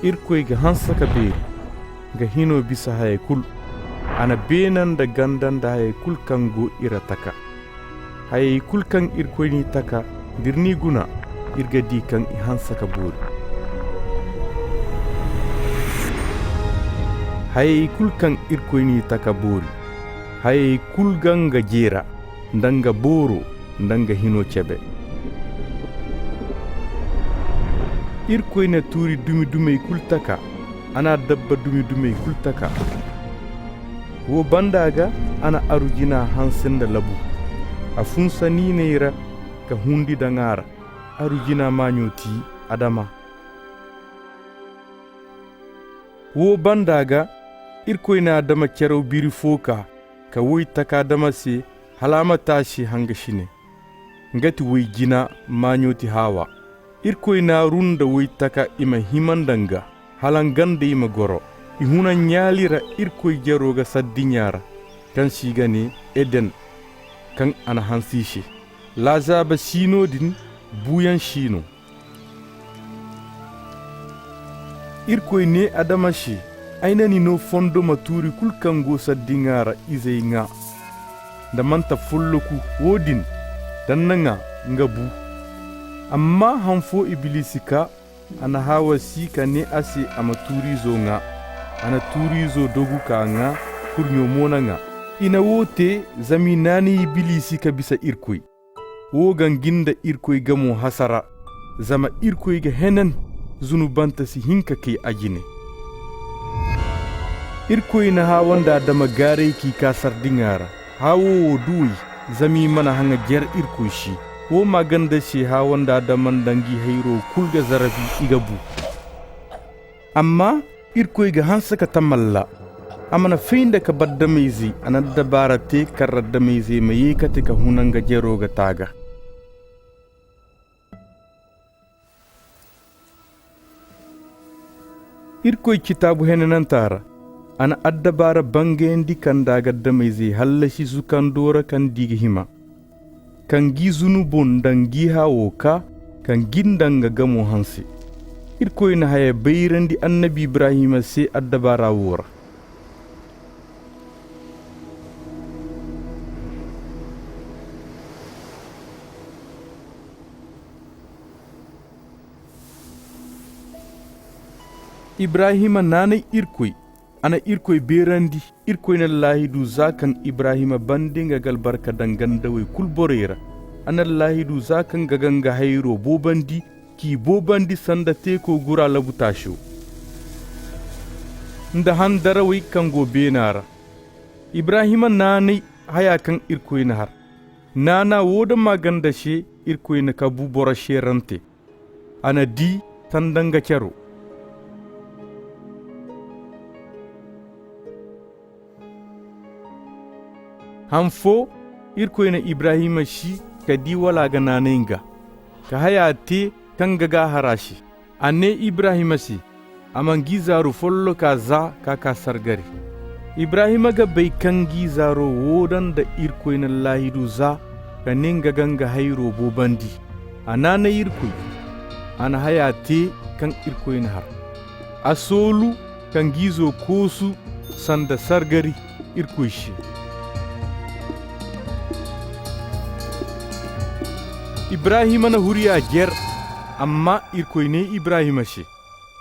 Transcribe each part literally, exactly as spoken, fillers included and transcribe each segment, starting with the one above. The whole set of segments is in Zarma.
Irkoy ga hanse ka beeri, nga hino bisa hayey kulu. A na beena nda ganda nda hayey kulu kaŋ go iri ra taka. Hayey kulu kaŋ Irkoy n'i taka, d'iri n'i guna, iri ga di kaŋ i hanse ka boori. Hayey kulu kaŋ Irkoy n'i taka boori, hayey kulu ga nga jeera, nda nga booro, nda nga hino cabe. Irkoy na tuuri dumi-dumey kulu taka, a na dabba dumi-dumey kulu taka. Wo banda ga, a na aru jina hanse nda labu. A fun saniiney ra ka hundi daŋ a ra. Aru jina maaɲo ti Adama. Wo banda ga, Irkoy na Adama caraw biri fo kaa ka woy taka Adama se hala a ma taasi hangasine. Nga ti woy jina, maaɲo ti Hawa. Irkoy n'aru nda woy taka i ma hima nda nga, hala nga nda i ma goro. I huna ɲaali ra Irkoy jaro ga saddiɲa ra, kaŋ se i ga ne Eden, kaŋ a na hanse i se. Lazaaba siino din, buuyaŋ siino. Irkoy ne Adama se, ay na ni no fondo ma tuuri kulu kaŋ go saddiŋa ra izey ŋa, nda manti folloku, wo-din, da ni na ŋa, nga bu. Amma han fo Ibilisi kaa, a na Hawa si ka ne a se a ma tuuriizo ŋa. A na tuuriizo dogu k'a ŋa, kurɲo mo na ŋa. I na wo te zama i naanay Ibilisi ka bisa Irkoy. Wo ga ngi nda Irkoy gamo hasara, zama Irkoy ga henan, zunubante si hin ka kay a jine. Irkoy na Hawa nda Adama gaaray k'i kaa sardiŋa ra. Hawa wo duw'ey, zama i mana haŋa jare Irkoy se. Wo maaganda se Hawa nda Adama nda ngi hayro kulu ga zarbi, i ga bu. Amma Irkoy ga hanse ka tamalla. A mana fay nda ka bardamayzey, a na addabaara te kaŋ ra addamayzey ma ye kate ka huna nga jaro ga taaga. Irkoy citaabu henananta ra, a na addabaara bangayandi kaŋ nda a ga addamayzey hallasi zukando ra kaŋ d'i ga hima. Ka ngi zunubo nda ngi hawo kaa, ka ngi nda nga gamo hanse. Irkoy na haya bayrandi annabi Ibrahima se addabaara wo ra. Ibrahima naanay Irkoy. A na Irkoy beerandi. Irkoy na laahidu za kaŋ Ibrahima bande nga ga albarka daŋ gandawey kulu borey ra. A na laahidu za kaŋ ga ga nga hayro boobandi, k'i boobandi sanda teeko gura labu taaso, nda handarawey kaŋ go beena ra. Ibrahima naanay haya kaŋ Irkoy na har. Naana wo da maaganda se Irkoy na kabu boro seerante. A na di sanda nga caro. Han fo, Irkoy na Ibrahima si ka di wala a ga naanay nga, ka haya te kaŋ ga gaahar a se. A ne Ibrahima se, a ma ngi zaaru folloka za ka kaa sargari. Ibrahima ga bay kaŋ ngi zaaro wo da nda Irkoy na laahidu za ka ne nga ga nga hayro boobandi. A naanay Irkoy, a na haya te kaŋ Irkoy na har. A soolu ka ngi izo koosu sanda sargari Irkoy se. Ibrahima na huriya jer, amma Irkoy ne Ibrahima se,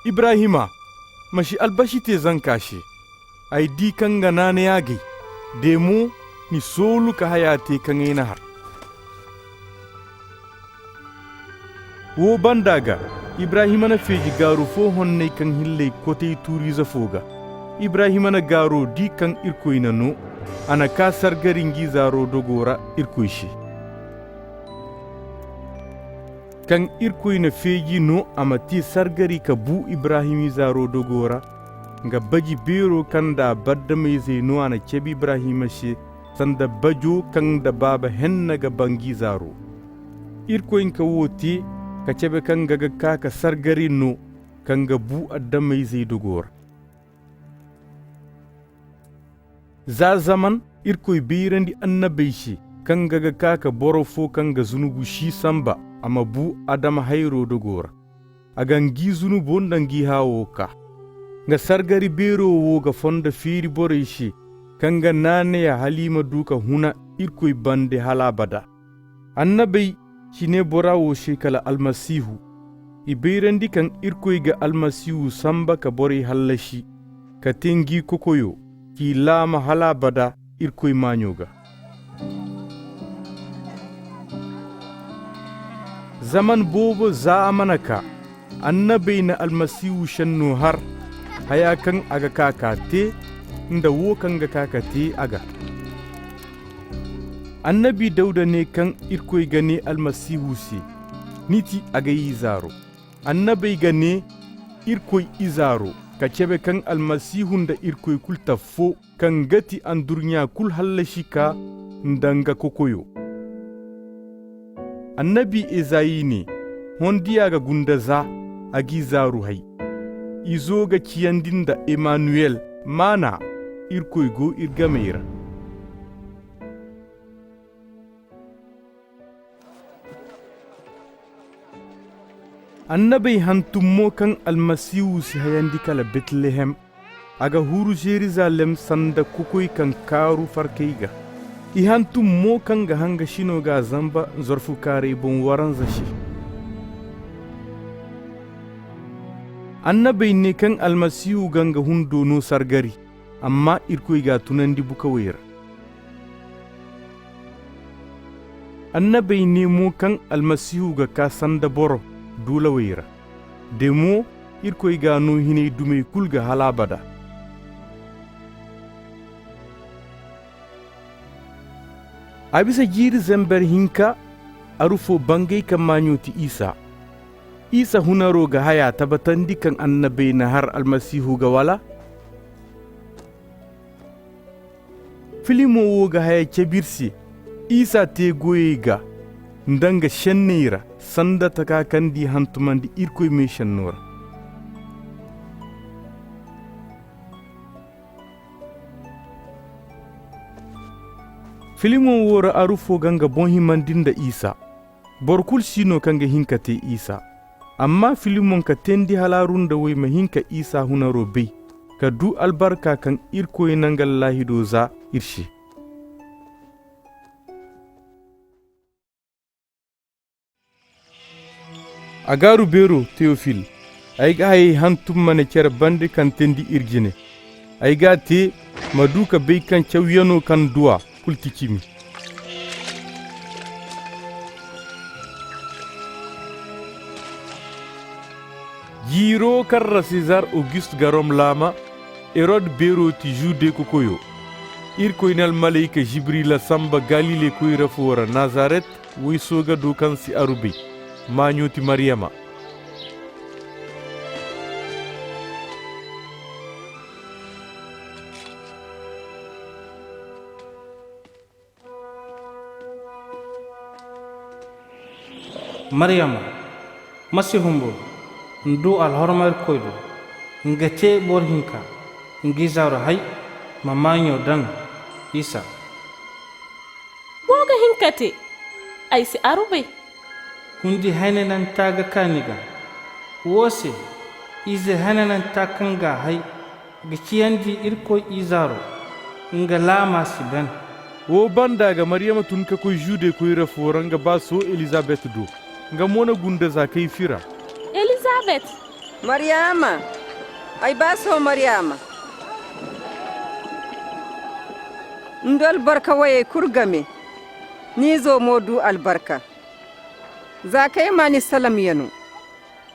Ibrahima, ma si albasi te zanka se. Ay di kaŋ ga naanay agay. De mo, ni soolu ka haya te kaŋ ay na har. Wo banda ga, Ibrahima na feeji gaaru fo honnay kaŋ hillay kotay tuuriize fo ga. Ibrahima na gaaro di kaŋ Irkoy na no, a na kaa sargari ngi zaaro dogo ra Irkoy se. Kaŋ Irkoy na feeji no a ma te sargari ka bu Ibrahima izaaro dogo ra, nga baji beero kaŋ nd'a bardamayzey no a na cabe Ibrahima se, sanda bajo kaŋ nda baaba henna ga ba ngi izaaro. Irkoy nga wo te ka cabe kaŋ nga ga kaa ka sargari no kaŋ ga bu adamayzey dogo ra. Za zaman Irkoy bayrandi annabey se kaŋ nga ga kaa ka boro fo kaŋ ga zunubu si samba a ma bu adama hayro dogo ra. a ga ngi zunubo nda ngi haawo kaa. Nga sargari beero wo ga fonda feeri borey se, kaŋ ga naanay a hal i ma du ka huna Irkoy bande hal abada. Annabey si ne bora wo se kala Almasihu. I bayrandi kaŋ Irkoy ga Almasihu samba ka borey hallasi, ka te ngi kokoyo, k'i laama hal abada Irkoy maaɲo gaa. Zaman boobo za a mana kaa, annabey na Almasihu senno har, haya kaŋ a ga kaa ka te, nda wo kaŋ ga kaa ka te a gaa. Annabi Dawda ne kaŋ Irkoy ga ne Almasihu se: "Ni ti Agay Izaaro." Annabey ga ne Irkoy Izaaro, ka cabe kaŋ Almasihu nda Irkoy kulu taffo, kaŋ ga ti andurɲa kulu hallasi kaa nda nga kokoyo. Annabi Ezayi ne: "Hondiya ga gunda za, a g'izaaru hay." Izo ga ciyandi nda Emanuwel, maana: Irkoy go iri gamey ra. Annabey hantum mo kaŋ Almasihu si hayandi kala Betlehem, a ga huru Zerizalem sanda kokoy kaŋ kaaru farkay gaa. I hantum mo kaŋ ga hangasino g'a zamba zorfukaaray boŋ waranza se. Annabey ne kaŋ Almasihu ga nga hundo no sargari, amma Irkoy g'a tunandi bukawey ra. Annabey ne mo kaŋ Almasihu ga kaa sanda boro duulawey ra. De mo, Irkoy g'a no hinay dumey kulu gaa hal abada. A bisa jiiri zambar hinka, aru fo bangay kaŋ maaɲo ti Isa. Isa hunaro ga haya tabbatandi kaŋ annabey na har Almasihu ga, wala? Filimo wo ga haya cabe iri se, Isa te goyey gaa nda nga senney ra, sanda taka kaŋ d'i hantumandi Irkoy me senno ra. Filimo wo ra aru fo ga nga boŋ himandi nda Isa. Boro kulu si no kaŋ ga hin ka te Isa. Amma Filimon ka teendi hala aru nda wey ma hin ka Isa hunaro bay, ka du albarka kaŋ Irkoy na nga laahido za iri se. A gaaru beero, Tewofil, ay ga hayey hantum ma ne care bande kaŋ teendi iri jine. Ay g'a te, ma du ka bay kaŋ cawyano kaŋ du a kulu ti cimi. Jiiro kaŋ ra Sezar Ogust ga Rom laama, Herod beero ti Jude kokoyo. Irkoy na almalayka Jibrila samba Galile koyra fo ra Nazaret, woy sooga do kaŋ si aru bay. Maaɲo ti Maryama. Maryama, ma si humbu, ni du alhorma Irkoy do. Nga te boro hinka, nga izaaru hay, ma maaɲo daŋ Isa. Wo ga hin ka te, ay si aru bay. Hundi haynananta ga kaa ni gaa. Wo se, ize haynananta kaŋ g'a hay ga ciyandi Irkoy izaaro, nga laama si ban. Wo banda ga Maryama tun ka koy Jude koyra fo ra nga baaso Elizabet do. Nga mo na gunda za kay fira. Elizabet! Maryama! Ay baaso Maryama! Ni du albarka wayey kulu game, ni izo mo du albarka. Za kay maa ni salamyaŋo,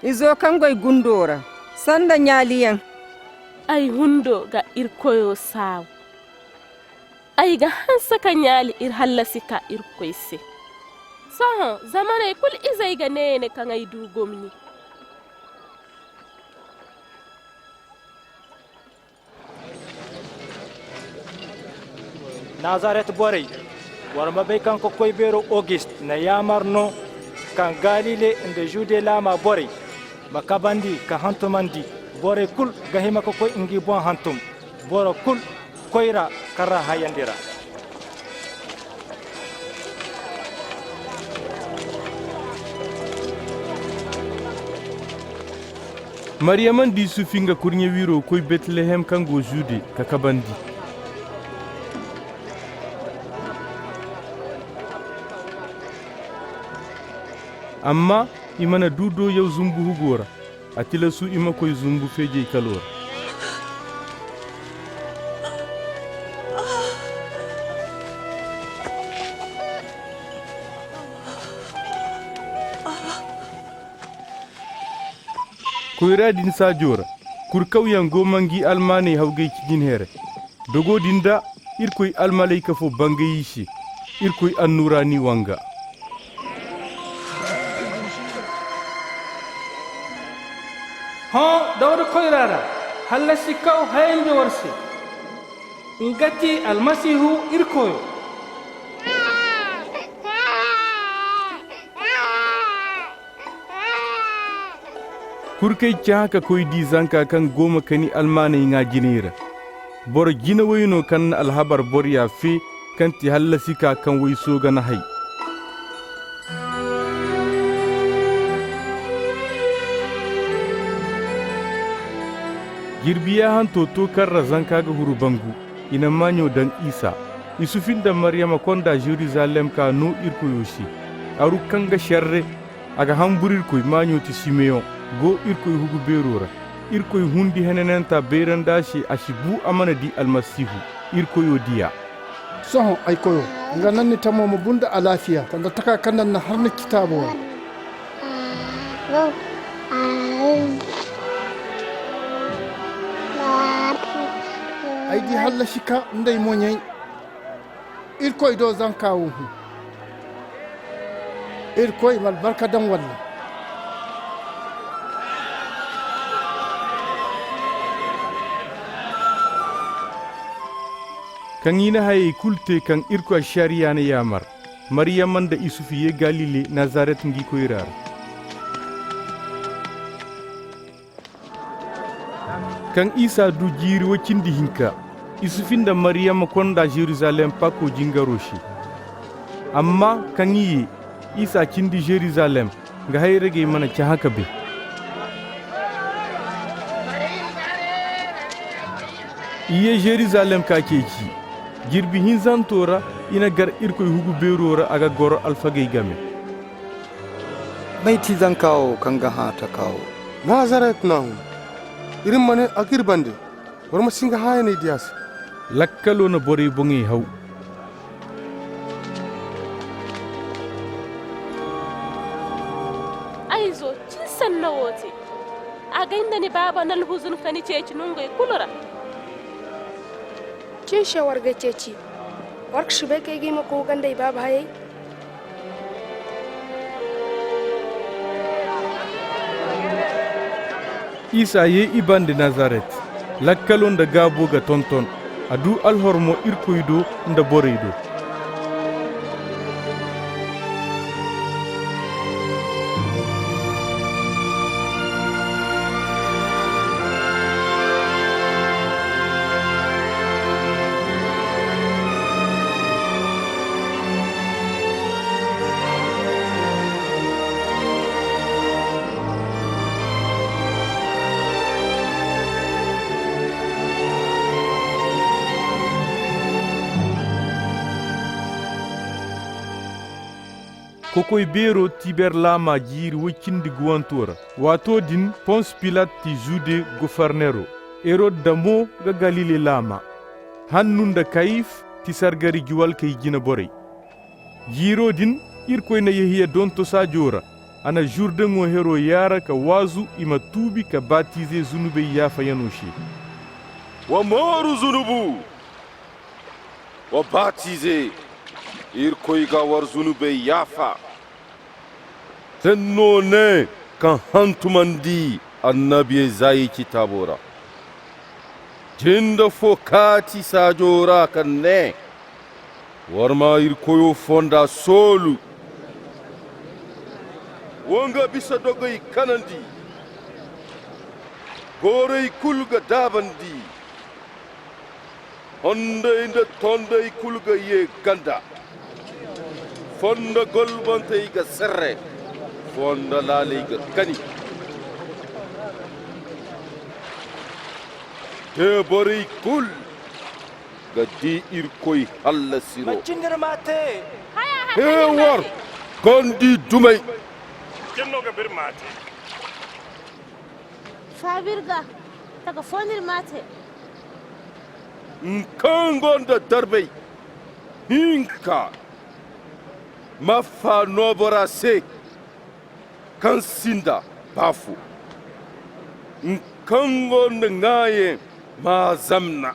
izo kaŋ goy gundo ra, sanda ɲaaliyaŋ. Ay hundo ga Irkoyo saabu. Ay ga hanse ka ɲaali iri hallasi ka Irkoy se. Sohõ, zamaney kulu izey ga ne ne kaŋ ay du gomni. Nazaret borey, boro ma bay kaŋ kokoy beero Ogist na yaamar no kaŋ Galile nda Jude laama borey ma kabandi ka hantumandi. Borey kulu ga hima ka koy ngi boŋ hantum, boro kulu koyra kaŋ ra hayandi ra. Maryama nda Isufi nga kurɲe wiiro koy Betlehem kaŋ go Zude ka kabandi. Amma i mana du doyaw zumbu hugo ra. A tilasu i ma koy zumbu feejey kalo ra. Koyra din saajo ra, kurkawyaŋ go ma ngi almaaney hawgay cijin here. Dogo din da Irkoy almalayka fo bangay i se, Irkoy annuura n'i wanga. Hõ, Dawda koyra ra, hallasi kaw hayandi war se. Nga ti Almasihu Irkoyo. Kurkey cahã ka koy di zanka kaŋ go ma kani almaaney ŋwa jinay ra. Boro jinawey no kaŋ na alhabar boroya fe kaŋ ti hallasika kaŋ way sooga na hay. Jirbi yaahanto to kaŋ ra zanka ga huru bangu, i na maaɲo daŋ Isa. Isufi nda Maryama konda Zerizalem ka no Irkoyo se. Aru kaŋ ga serre, a ga hamburu Irkoy maaɲo ti Simeyon, go Irkoy hugu beero ra. Irkoy hundi henananta bayrandi a se a si bu a mana di Almasihu, Irkoyo diya. Sohõ, ay koyo, nga naŋ ni tamo ma bu nda alaafiya, sanda taka kaŋ naŋ ni har ni citaabo ra. Ay di hallasi ka nd'ay moɲey. Irkoy do zanka wo hõ. Irkoy ma albarka daŋ walla. Kaŋ i na hayey kulu te kaŋ Irkoy ašariya na yaamar, Maryama nda Isufu ye Galile, Nazaret ngi koyra ra. Kaŋ Isa du jiiri way cindi hinka, Isufi nda Maryama konda Zerizalem Pako jingaro se. Amma kaŋ i ye, Isa cindi Zerizalem, nga hayragey mana cahã ka bay. I ye Zerizalem ka ceeci. Jirbi hinzanto ra, i na gar Irkoy hugu beero ra a ga goro alfagey game. May ti zanka wo kaŋ ga hã taka wo? Nazaret no a hun. Iri ma ne a g'iri bande. Boro ma si nga hãayaney di a se. Lakkalo na borey boŋey haw. Ay izo, cin sanno wo te. A gay nda ni baaba na alhuzun ka ni ceeci nongey kulu ra. Cin se war g'ay ceeci. War ga si bay kaŋ ay ga hima ka koy ga nda ay baaba hayey? Isa ye i bande Nazaret. Lakkalo nda gaabo ga tonton. A du alhormo Irkoy do nda borey do. Kokoy beero Tiber laama jiiri way cindi guwanto ra. Waato din, Pons Pilat ti Zude gofornero, Herod da mo ga Galile laama. Hannu nda Kayif ti sargari juwalkey jine borey. Jiiro din, Irkoy na Yehiya donto saajo ra. A na Jurdaŋo hero yaara ka waazu i ma tuubi ka batize zunubey yaafayano se. Wa mooru zunubu! Wa batize, Irkoy ga war zunubey yaafa. Tenno ne kaŋ hantumandi annabi Ezayi citaabo ra. Jinda fo kaati saajo ra ka ne: War ma Irkoyo fonda soolu. Wa nga bisa dogey kanandi. Goorey kulu ga daabandi. Hondey nda tondey kulu ga ye ganda. Fonda golbantey ga serre. Fonda laaley ga kani. Te borey kulu ga di Irkoy hallasiro. Ma cindiri ma te. He war gondi dumey. Cin no ga bir ma te. Faabir ga taga fo n'iri ma te. Nkaŋ gonda darbey hinka ma fa no bora se kaŋ sinda baafo, kaŋ go nda ŋwaayaŋ ma zamna.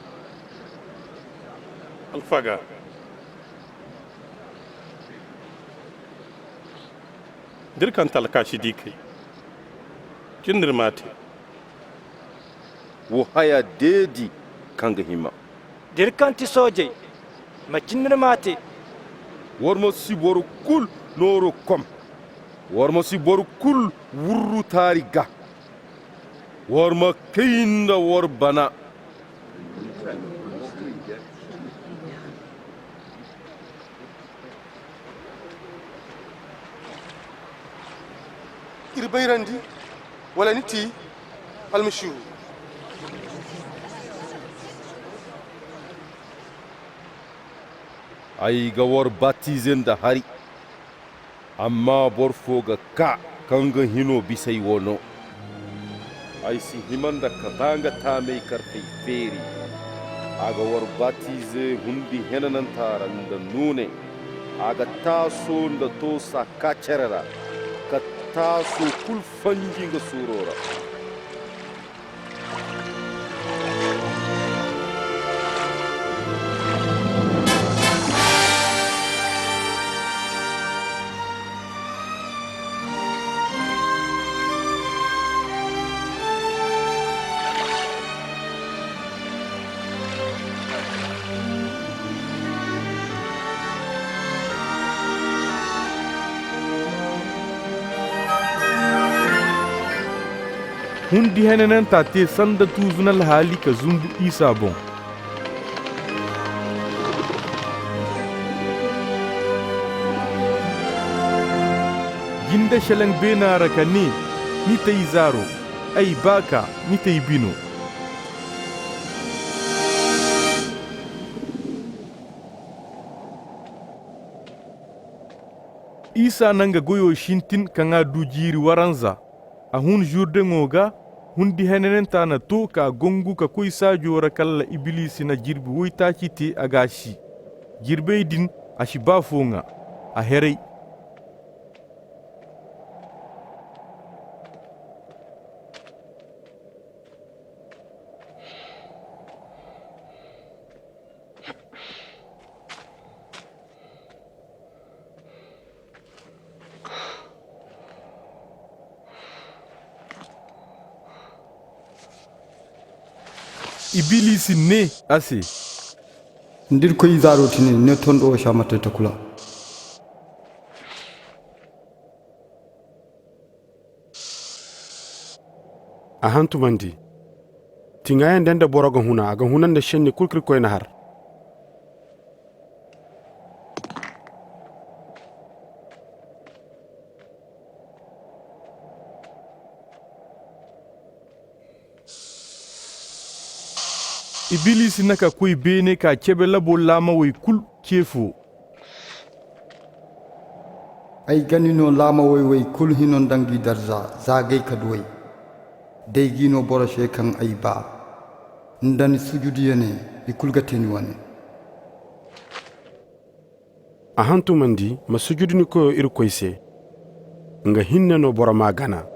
Alfaga, d'iri kaŋ talka si di kay, cin n'iri ma te. Wo haya deedi kaŋ ga hima. D'iri kaŋ ti soojey, ma cin n'iri ma te. War ma si boro kulu nooro kom. War ma si boro kulu wurru taari gaa. War ma kay nda war bana. Iri bayrandi, wala ni ti almasihu? Ay ga war batize nda hari. Amma boro fo ga kaa kaŋ ga hino bisa ay wo no. Ay si hima nda ka ba nga taamey karfey feeri. A ga war batize hundi henananta ra nda nuune. A ga taaso nda toosa kaa care ra, ka taaso kulu fanji nga suuro ra. Hundi henananta te sanda tuusu na alhaali ka zumbu Isa boŋ. Jinde selaŋ beena ra ka ne, ni t'ay zaaro, ay ba ka, ni t'ay bino. Isa na nga goyo sintin kaŋ a du jiiri waranza. A hun Žurdeŋo gaa, hundi henananta na to ka gongu ka koy saajo ra kala Ibilisi na jirbi waytaaci te a ga si. Jirbey din a si baa fo ŋwa, a heray. Ibilisi ne a se, Nda Irkoy Ize no ti nin, ni ne tondo wo se a ma te takula. A hantumandi. Tiŋaayaŋ day nda boro ga huna, a ga huna nda senni kulu kaŋ Irkoy na har. Ibilisi na ka koy beene ka cabe labo laamawey kulu ce fo. Ay ga ni no laamawey wey kulu hino nda ngi darza, za gay ka du ay. D'ay g'i no boro se kaŋ ay ba, nda ni sujudiyaŋey, i kulu ga te ni wane. A hantumandi, ma sujudu ni Koyo Irkoy se. Nga hinne no boro m'a gana.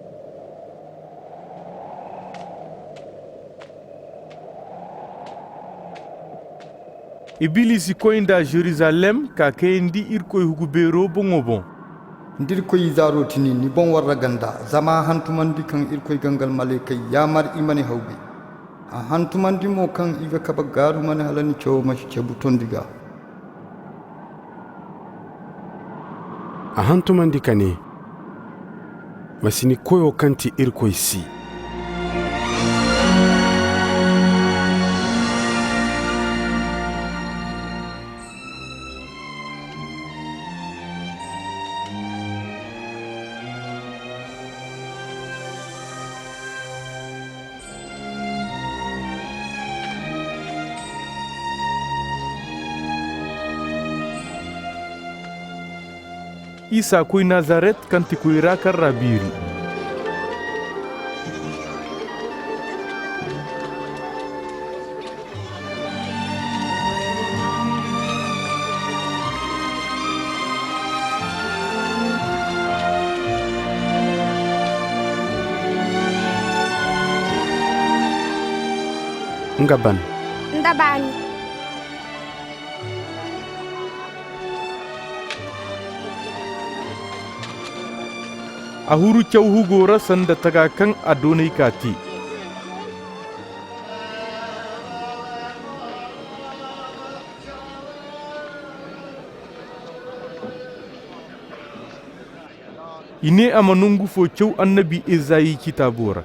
Ibilisi koy nd'a Zerizalem ka kayandi Irkoy hugu beero boŋo boŋ. Nda Irkoy Ize no ti nin, ni boŋ warra ganda, zama a hantumandi kaŋ Irkoy ga nga maleekey yaamar i ma ni hawgay. A hantumandi mo kaŋ i ga kabe gaaru ma ne hala ni cawo ma si cabu tondi gaa. A hantumandi ka ne, ma si ni Koyo kaŋ ti Irkoy si. Isa koy Nazaret, kaŋ ti koyra kaŋ ra beeri. Nga ban. Nda baani. A huru caw hugo ra sanda taga kaŋ a doonay ka te. I ne a ma nangu fo caw annabi Ezayi citaabo ra.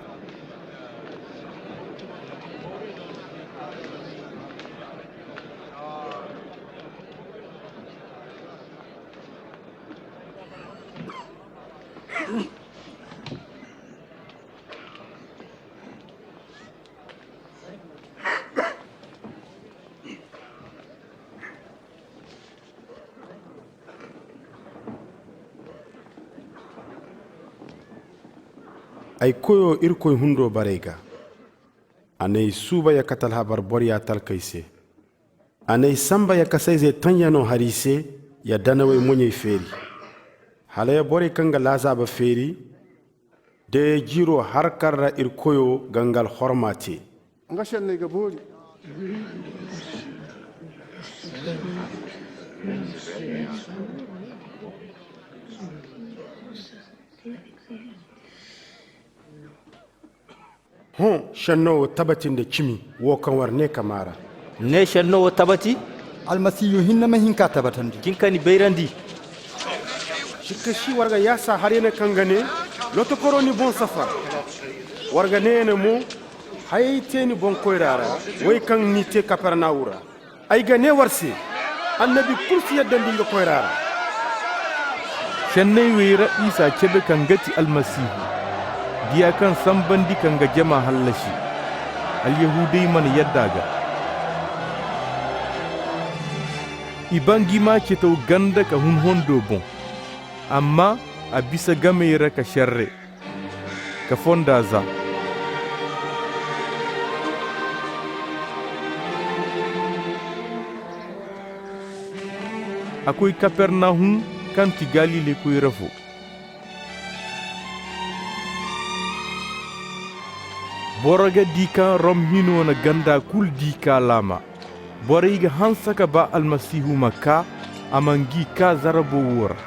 Ay koyo Irkoy hundo barey ga. A n'ay suuba ya kate alhabar boroya talkey se. A n'ay samba ya kasayze taŋyano hari se, ya danawey moɲey feeri. Hala ya borey kaŋ ga laazaaba feeri, da ya jiiro har kaŋ ra Irkoyo ga nga alhorma te. Nga senney ga boori. Hõ, senno wo tabati nda cimi wo kaŋ war ne ka maar'a. Ne senno wo tabati? Almasihu hinne ma hin ka tabatandi. Jin ka ni bayrandi. Sikka si war ga yaasa haryaŋ kaŋ ga ne, lotokoro ni boŋ safar. War ga ne ne mo, hayey te ni boŋ koyra ra, way kaŋ ni te Kapernawum ra. Ay ga ne war se, annabi kulu si yaddandi nga koyra ra. Senney wey ra Isa cabe kaŋ ga ti Almasihu, diya kaŋ sambandi ka nga jama hallasi. Alyahuudey mana yadda a ga. I bangima citaw ganda ka hun hondo boŋ. Amma a bisa gamey ra ka serre, ka fonda za. A koy Kapernahum, kaŋ ti Galile koyra fo. Boro ga di kaŋ Rom hino na ganda kulu di ka laama. Borey ga hanse ka ba Almasihu ma kaa, a ma ngi kaa zarabo wo ra.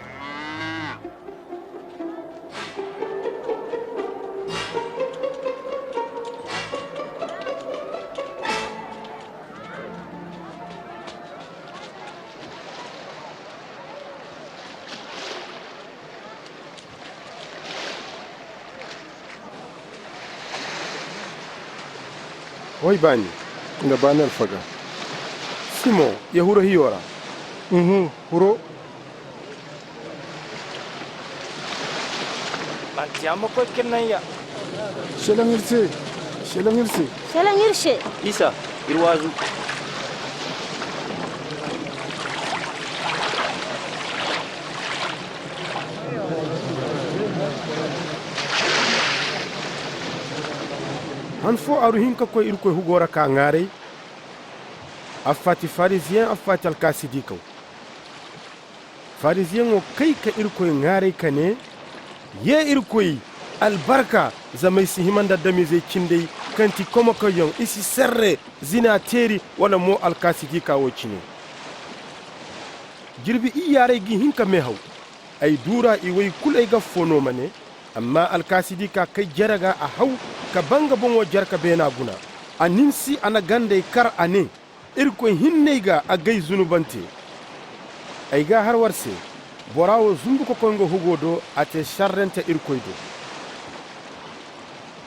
Way baani. Nga baani alfaga. Simoŋ, ya huro hiyo ra? Mhm, huro. Manti a ma koy k'iri naŋ ya. Selaŋ iri se. Selaŋ iri se. Selaŋ iri se. Isa, iri waazu. Han fo aru hin ka koy Irkoy hugo ra ka ŋwaaray, affaati Farisiyeŋ, affaati alkaasidiikaw. Farisiyeŋo kay ka Irkoy ŋwaaray ka ne, ye Irkoy albarka, zama i si hima nda adamizey cindey kaŋ ti komokoyyaŋ, i si serre, zina teeri, wala mo alkaasidiika wo cine. Jirbi iyyaarey g'i hin ka mehaw. Ay duura iway kulu ay ga affo no ma ne, amma alkaasidiika kay jare ga a haw ka ba nga boŋo jare ka beena guna. A nimsi, a na gandey kar, a ne, Irkoy hinney ga agay zunubante. Ay ga a har war se, bora wo zumbu ka koy nga hugo do, a te sarrante Irkoy do.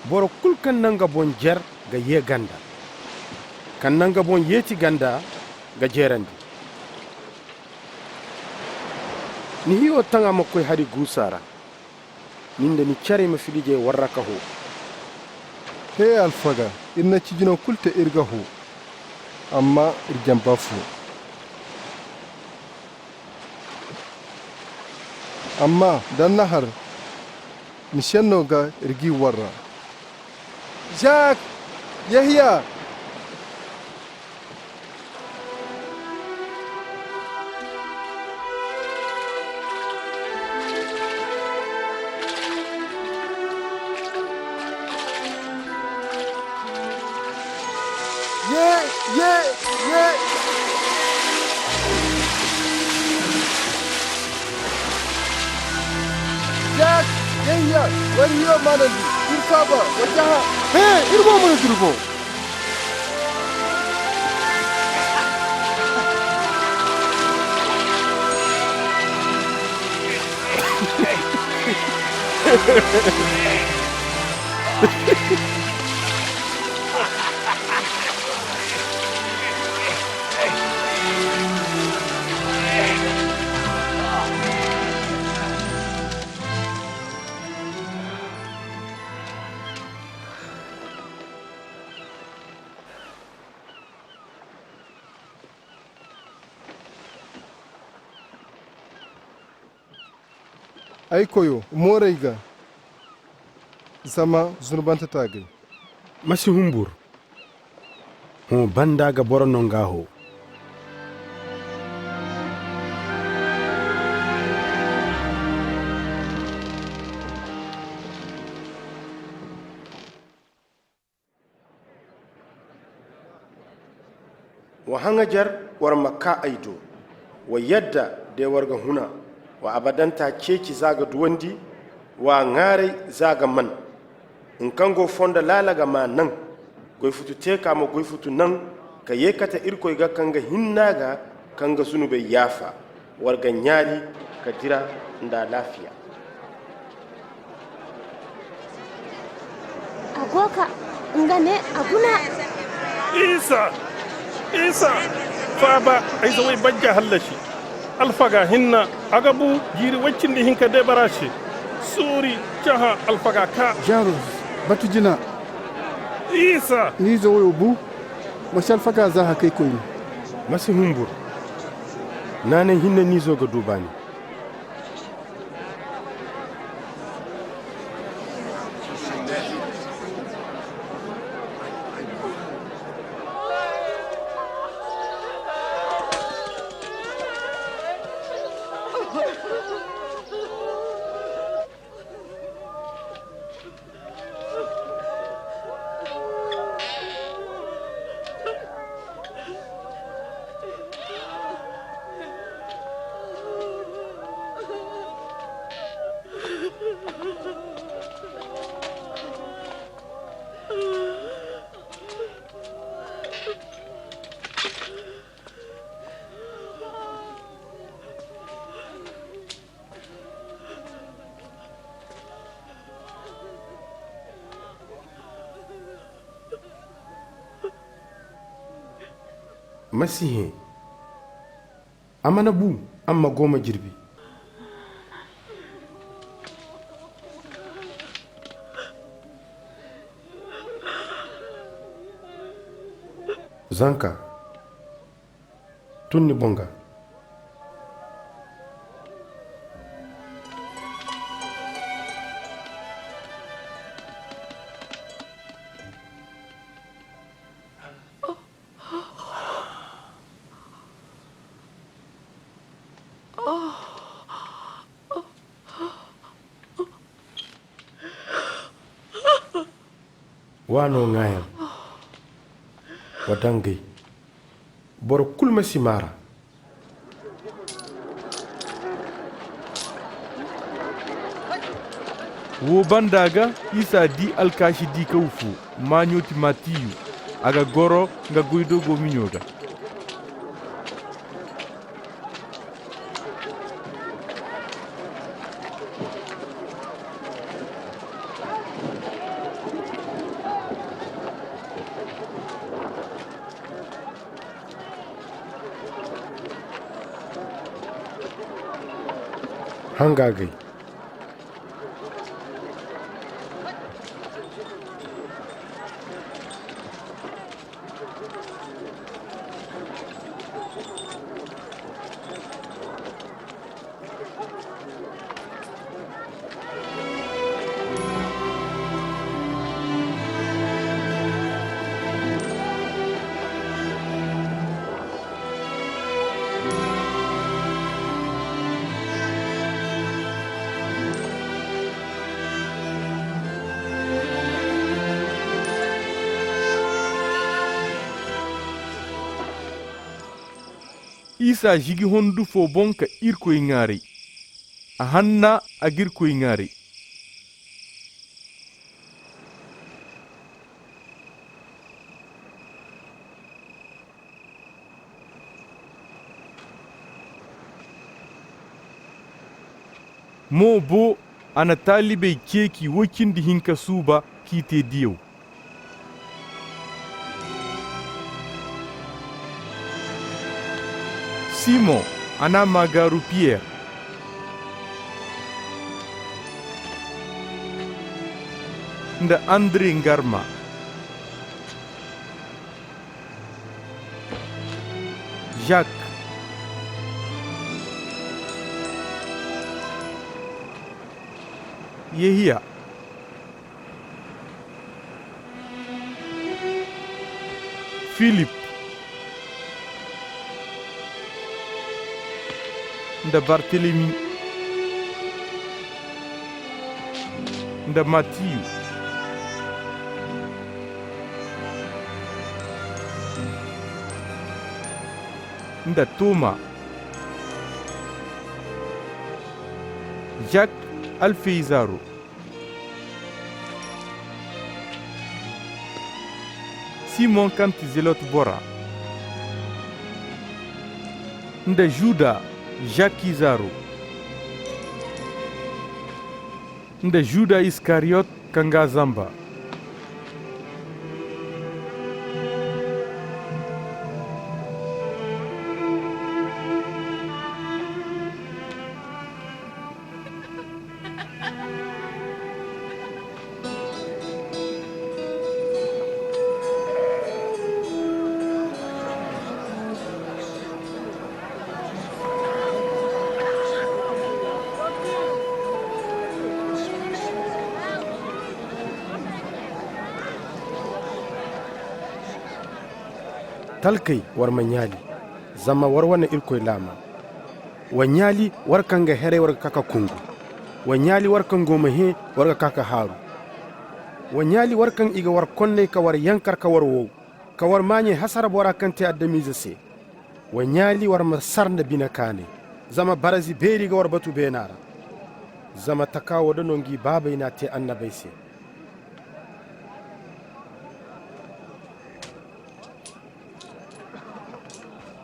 Boro kulu kaŋ na nga boŋ jer ga ye ganda. Kaŋ na nga boŋ yeeti ganda ga jeerandi. Ni hiyo taŋa ma koy hari guusa ra. Nin da ni carey ma filliji ay warraka fo. He alfaga, iri na cijino kulu te iri ga fo, amma iri jamba fo. Amma da ni na har, ni senno ga iri g'i warra. Zak! Yehiya! Ye, ye, ye! Zak, Yehiya, wari hiyo manandi, iri faaba, wa cahã. He, iri mo mana durbo. Ay koyo, moor'ay ga, zama zunubante taagay. Ma si humbur. Hõ banda ga boro no nga ho. Wa haŋajer war ma kaa ay do. Wa yadda de war ga huna. Wa abadanta ceeci za ga duwandi. Wa ŋaaray za ga man. Nga kaŋ go fondo laala ga maa naŋ. Goy futu teeka ma goy futu naŋ. Ka ye kate Irkoy ga kaŋ ga hinna ga kaŋ ga zunubey yaafa. War ga ɲaali ka dira nda alaafiya. A go ka nga ne a guna. Isa! Isa! Faaba, ay zawey bajja hallasi. Alfaga hinna, a ga bu jiiri way cindi hinka deebara se. Suuri, cahã alfaga kaa. Jairus, batu jina. Isa! Ni izo woyo bu. Ma si alfaga za hakay koyne. Ma si humbur. Naanay hinne ni izo ga du baani. Ma si hẽ. A mana bu, amma go ma jirbi. Zanka, tun ni boŋ ga. Wa no ŋaayaŋ, wa dangay. Boro kulu ma si maar'a. Wo banda ga, Isa di alkaasi dikaw fo, maaɲo ti Matiyu. A ga goro nga goydoogo miɲo ga. Hanga gay. Isa zigi hondu fo boŋ ka Irkoy ŋwaaray. A hanna a ga Irkoy ŋwaaray. Mo bo, a na talibey ceeci way cindi hinka suuba k'i te diyaw. Simon, a n'a maa gaaru Piyer, nda Andre ngarma, Jak, Yehiya, Filip, nda Bartelemi, nda Matiyu, nda Toma, Jak Alfey izaaro, Simon kaŋ ti Zelot bora, nda Juda, Jak izaaro, nda Juda Iskariyot kaŋ g'a zamba. Talkey, war ma ɲaali, zama war wane Irkoy laama. Wa ɲaali, war kaŋ ga heray, war ga kaa ka kungu. Wa ɲaali, war kaŋ go ma hẽ, war ga kaa ka haaru. Wa ɲaali, war kaŋ i ga war konnay ka war yankar ka war wow, ka war maaɲey hasara bora kaŋ te adamize se. Wa ɲaali, war ma sar nda bine kaanay, zama barzi beeri ga war batu beena ra. Zama taka wo da no nga ibaabey n'a te annabey se.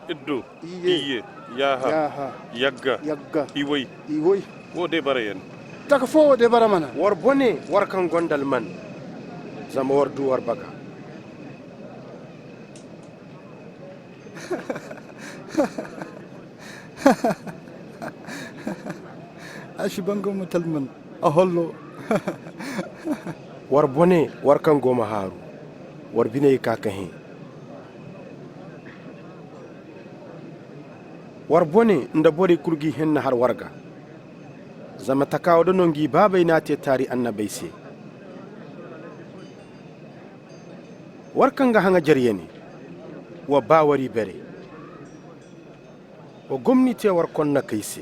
Iddu, iyye, iyye, yaaha, yaaha, yagga, yagga, iway, iway. Wo de bara yaŋ. Taka fo wo de bara mana. War bone, war kaŋ gonda alman, zama war du war baga. A si ban ga mutalman, a hollo. War bone, war kaŋ go ma haaru, war biney kaa ka hẽ. War bone nda borey kulu g'i henna har war ga, zama taka wo da no nga ibaabey n'a te taari annabey se. War kaŋ ga haŋajer yane, wa baa war ibere. Wa gomni te war konnakey se.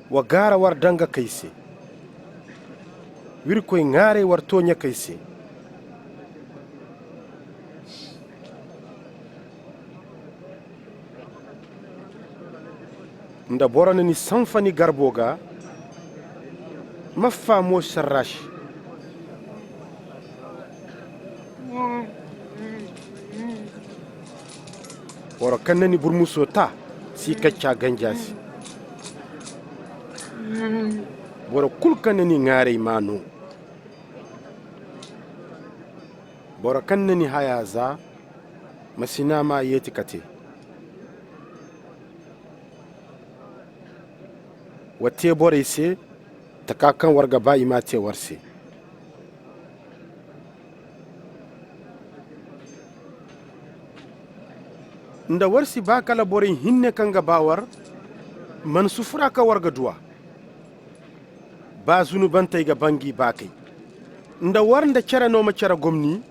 Wa gaara war dangakey se. W'Irkoy ŋwaaray war toonyakey se. Nda boro na ni sanfa ni garbo gaa, ma faamo sarra se. Boro kaŋ na ni burmuso ta, si kacca ganja se. Boro kulu kaŋ na ni ŋwaaray m'a no. Boro kaŋ na ni haya za, ma si naama yeeti ka te. Wa te borey se taka kaŋ war ga ba i m'a te war se. Nda war si ba kala borey hinne kaŋ ga ba war, man sufura kaŋ war ga du a. Ba zunubantey ga ban g'i baakey. Nda war nda care no ma care gomni,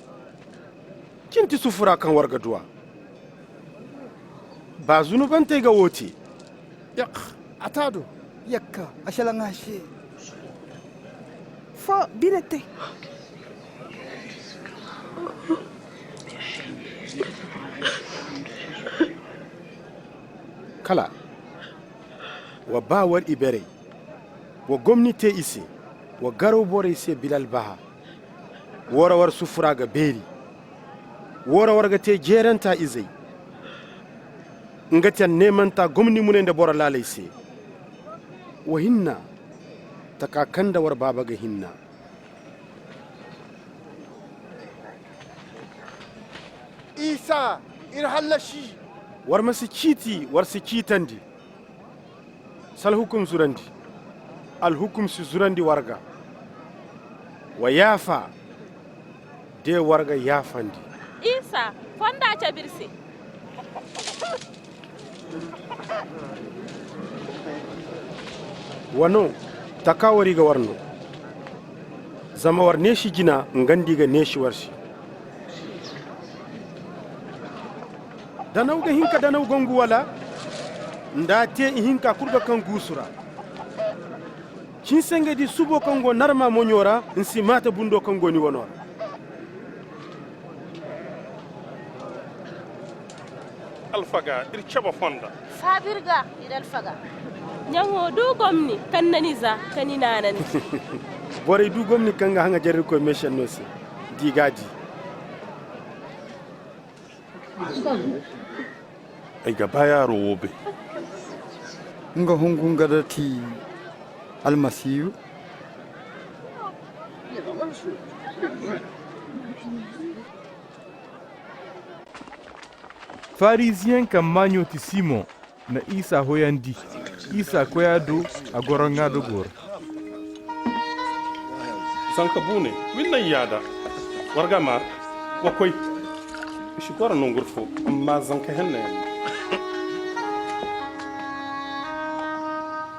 cin ti sufura kaŋ war ga du a. Ba zunubantey ga wo te. Yak, a ta do. Yakka, a salaŋ a se. Fo bine te. Kala wa ba war iberey, wa gomni te i se, wa garaw borey se bilalbaha. Wo ra war sufura ga beeri. Wo ra war ga te jeeranta izey. Nga ti anneemanta gomni munay nda boro laaley se. Wa hinna taka kaŋ nda war baaba ga hinna. Isa, iri hallasi. War ma si ciiti, war si ciitandi. Sala hukum zurandi. Alhukum si zurandi war ga. Wa yaafa, de war ga yaafandi. Isa, fonda cabe iri se. Wa no, taka wari ga war no. Zama war neesi jina, nga nda i ga neesi war se. Danaw ga hin ka danaw gongu, wala? Nda a te ihinka kulu ga kaŋ guusu ra. Cin se nga di subo kaŋ go narma moɲo ra, nsi maata bundo kaŋ go ni wano ra. Alfaga, iri cabe fonda. Faabi iri ga, iri alfaga. Ɲaŋo du gomni kaŋ na ni za ka ni naanandi. Borey du gomni kaŋ ga haŋajer Irikoy meesenno se, d'i ga di. Ay ga ba yaaro wo bay. Nga hungu nga da ti Almasihu. Farisiyaŋ kaŋ maaɲo ti Simon na Isa hoyandi. Isa koy a do, a goro nga do goro. Zanka buune, w'iri naŋ yaada. War ga maa, wa koy. I si goro nanguru fo, amma zanka henna yaŋ no.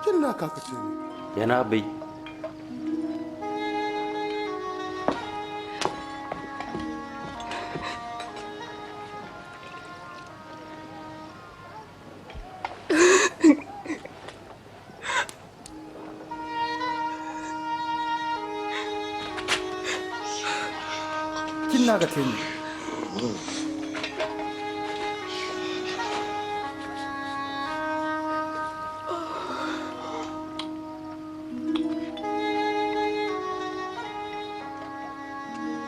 Cin n'a ka ka ce ne. Ya n'a bay. Cin n'a ga te ne.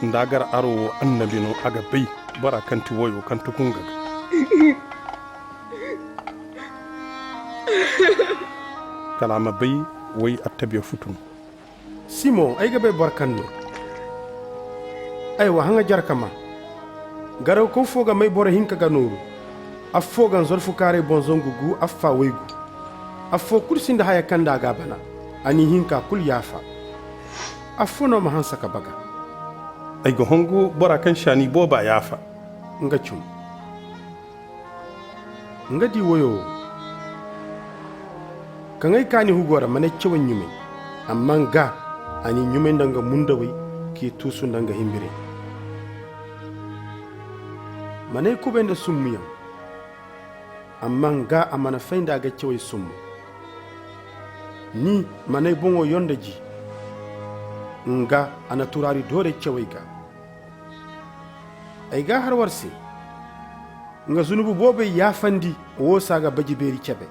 Nda a gar aro wo annabi no, a ga bay bora kaŋ ti woyo kaŋ tugu nga ga. Kala a ma bay way attabiya futu no. Simon, ay ga bay boro kaŋ no. Ay wa haŋajer ka maa. Garawkow fo ga may boro hinka ga nooru. Affo ga nzorfukaaray boŋ zangu gu, affa waygu. Affo kulu sinda haya kaŋ nda a ga a bana. A n'i hinka kulu yaafa. Affo no ma hanse ka baga. Ay ga hongu bora kaŋ si a n'i booba yaafa. Nga cum. Nga di woyo wo. Kaŋ ay kaani hugo ra, man'ay cawey ɲumay, amma nga, a n'i ɲumay nda nga mundawey, k'i tuusu nda nga himbirey. Man'ay kubay nda summuyaŋ, amma nga, a mana fay nda a ga cawey summu. Ni man'ay boŋo yonda ji, nga, a na turaari doorey cawey gaa. Ay ga a har war se, nga zunubu boobey yaafandi, wo se a ga baji beeri cabe.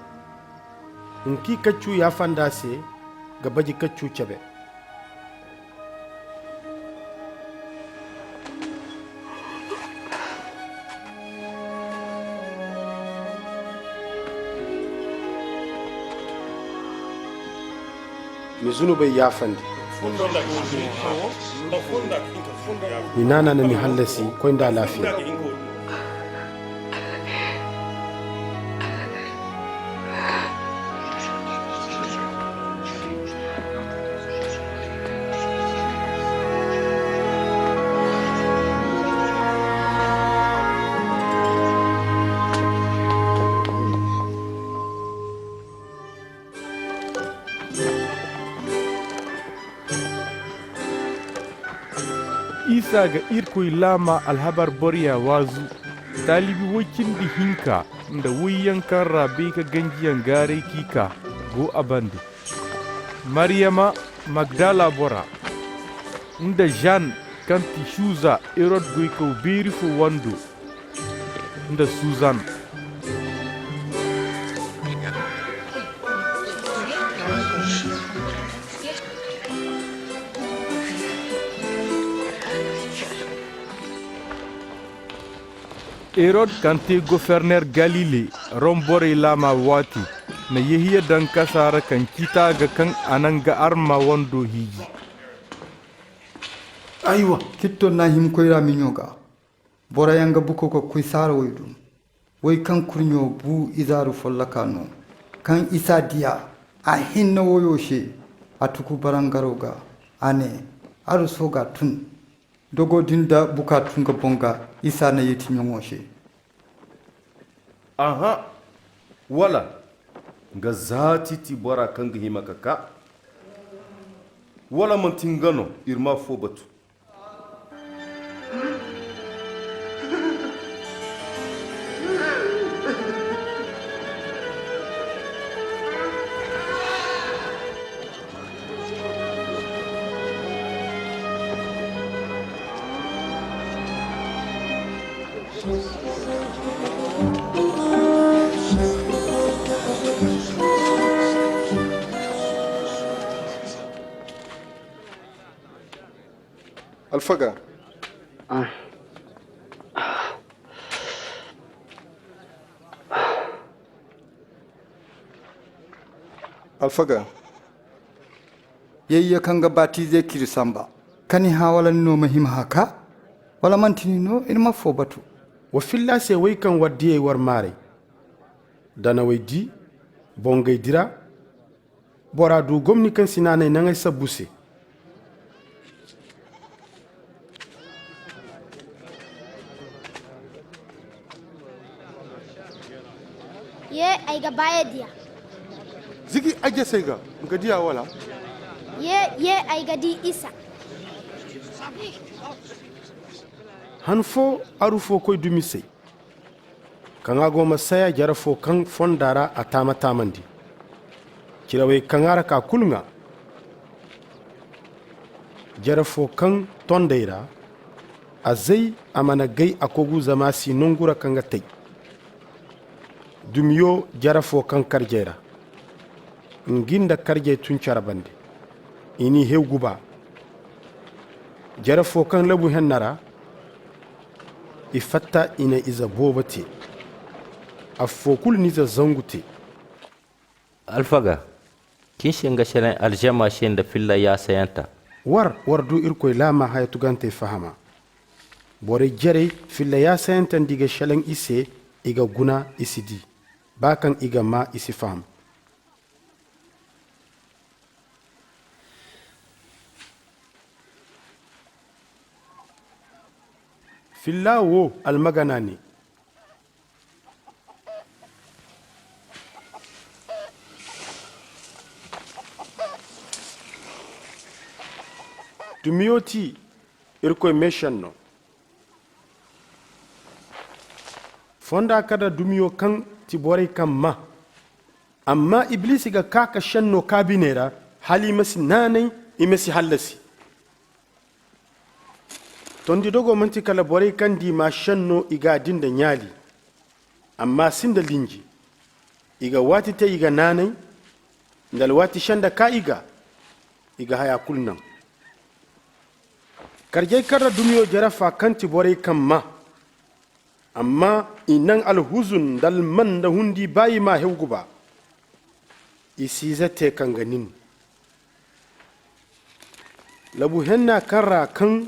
Nga kaŋ i kaccu yaafandi a se ga baji kaccu cabe. Ni zunubey yaafandi. Ni naana na ni hallasi, koy nda alaafiya. Isa ga Irkoy laama alhabar boroya waazu. Talibi way cindi hinka nda wayyaŋ kaŋ ra bay ka ganjiyaŋ gaaray k'i kaa go a bande. Maryama Magdala bora, nda Žan kaŋ ti Suza Herod goykaw beeri fo wando, nda Suzan. Herod kaŋ te goferner Galile, Rom borey laama waati, na Yehiya daŋ kasa ra kaŋ ciita ga kaŋ a na nga arma wando hiiji. Aywa, citto na himkoy ra miɲo gaa. Boroyaŋ ga buko ga koy saarawey do. Woy kaŋ kurɲo bu izaaru folloka no, kaŋ Isa di a, a hinne woyo se, a tugu barangaro gaa, a ne, Arso ga tun. Dogo din da buka tun ga boŋ gaa, Isa na yeeti ɲaŋo se. Aha! Wala nga zaati ti bora kaŋ ga hima ka kaa? Wala manti nga no? Iri ma afo batu. Alfaga. Alfaga. Yehiya kaŋ ga batize k'iri samba. Ka ni hã wala ni no ma hima haka? Wala manti ni no, iri ma afo batu. Wa filla se woy kaŋ war diyey war maaray. Danawey di, bongey dira, bora du gomni kaŋ si naanay naŋay sabbu se. Ye, ay ga ba ye diya. Zigi a jasey ga, nga diya wala? Ye, ye, ay ga di isa. Han fo, aru fo koy dumi say. Kaŋ a go ma saya jare fo kaŋ fonda ra a taama-taamandi. Cirawey kaŋ a ra ka kulu ŋwa. Jare fo kaŋ tondey ra, a zay a mana gay a kogu zama a si nangu ra kaŋ ga tay. Dumiyo jare fo kaŋ karjey ra. Nga nda karjey tun care bande. I n'i hew guba. Jare fo kaŋ labu henna ra, i fatta i na ize boobo te. Afo kulu n'ize zangu te. Alfaga, cin se nga selaŋ aljama se nda filla yaasayanta. War, war du Irkoy laama haya tugantey fahama. Borey jarey filla yaasayanta nda i ga selaŋ i se, i ga guna, i si di. Ba kaŋ i ga maa, i si faham. Filla wo almagana ne. Dumiyo ti Irkoy meešenno. Fonda kar da dumiyo kaŋ ti borey kaŋ maa. Amma Iblisi ga kaa ka šenno kaa biney ra, hala i ma si naanay, i ma si hallasi. Tondi dogo manti kala borey kaŋ di maa šenno i g'a di nda ɲaali, amma a sinda linji. I ga waati te i ga naanay, nda alwaati senda kaa i gaa, i ga haya kulu naŋ. Karjey kar da dumiyo jarafa kaŋ ti borey kaŋ maa. Amma i naŋ alhuzun nda alman nda hundi baayi m'a hew guba. I si ize te kaŋ ga nin. Labu henna kaŋ ra kaŋ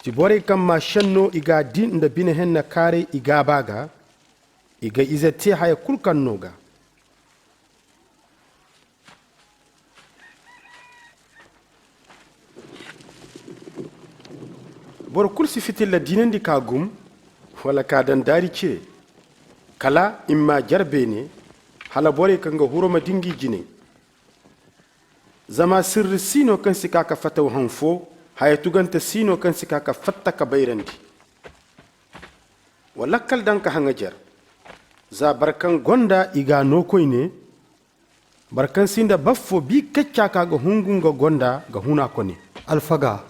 ti borey kaŋ maa šenno i g'a di nda bine henna kaaray i gaaba ga, i ga ize te haya kulu kaŋ no ga. Boro kulu si fitilla diinandi k'a gum, wala k'a daŋ daari cire, kala i m'a jare beene, hala borey kaŋ ga huro ma di ngi jinay. Zama sirri si no kaŋ si kaa ka fataw haŋ fo, haya tugante si no kaŋ si kaa ka fatta ka bayrandi. Wa lakkal daŋ ka haŋajer. Za boro kaŋ gonda i g'a no koyne, boro kaŋ sinda baffo b'i kacca ka ga hungu nga gonda ga hun a kone. Alfaga,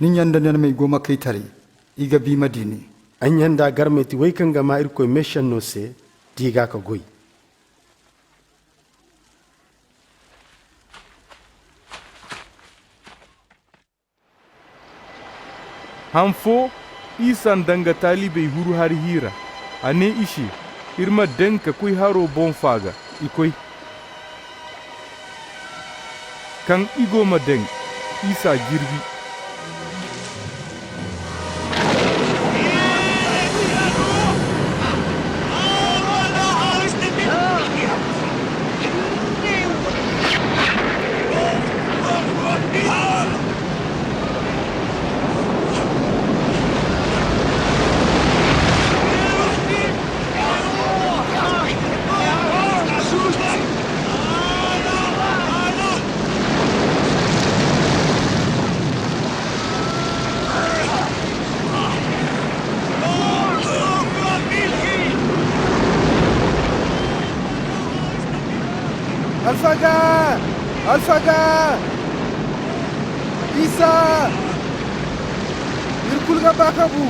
ni ɲa nda neemey go ma kay taray, i ga bi ma di ni. Ay ɲa nda garmey ti wey kaŋ ga maa Irkoy meešenno se, d'i ga ka goy. Han fo, Isa nda nga talibey huru hari hiira. A ne i se, iri ma daŋ ka koy haro boŋ faaga. I koy. Kaŋ i go ma daŋ, Isa jirbi. Alfaga! Alfaga! Isa! Iri kulu ga ba ka bu.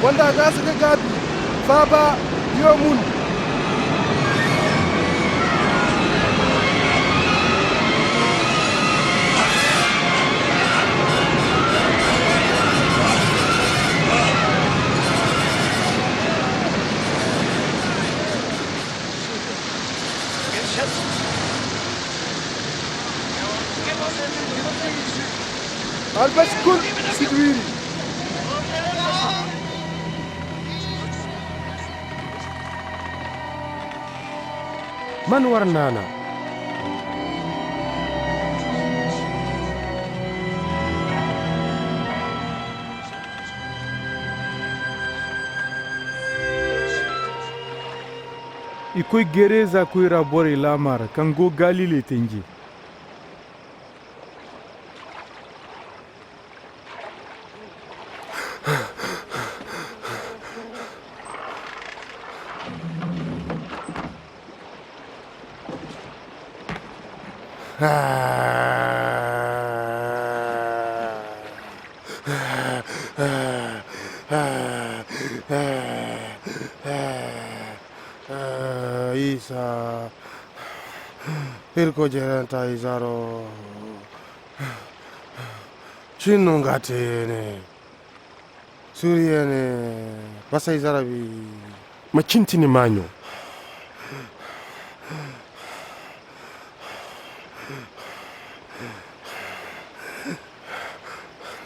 Gonda gaasa ga gaabi. Faaba, yo mun. Albash kul si dwiri. Man war naana. I koy Gereza koyra borey laama ra, kaŋ go Galile tenje. Isa, Irkoy Jeranta Izaro. Cin no nga te ne. Suriya ne, basay zarabi. Ma cintini maaɲo.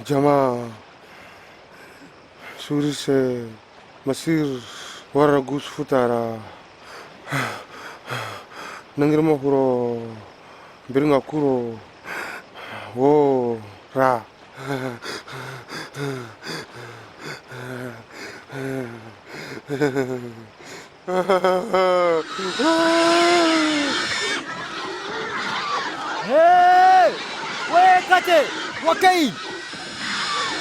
Jama suri se. Masir warra guusu futa ra, nangirma furo birŋa kuro wo ra. Hey! Wa ye kate! Wa kay!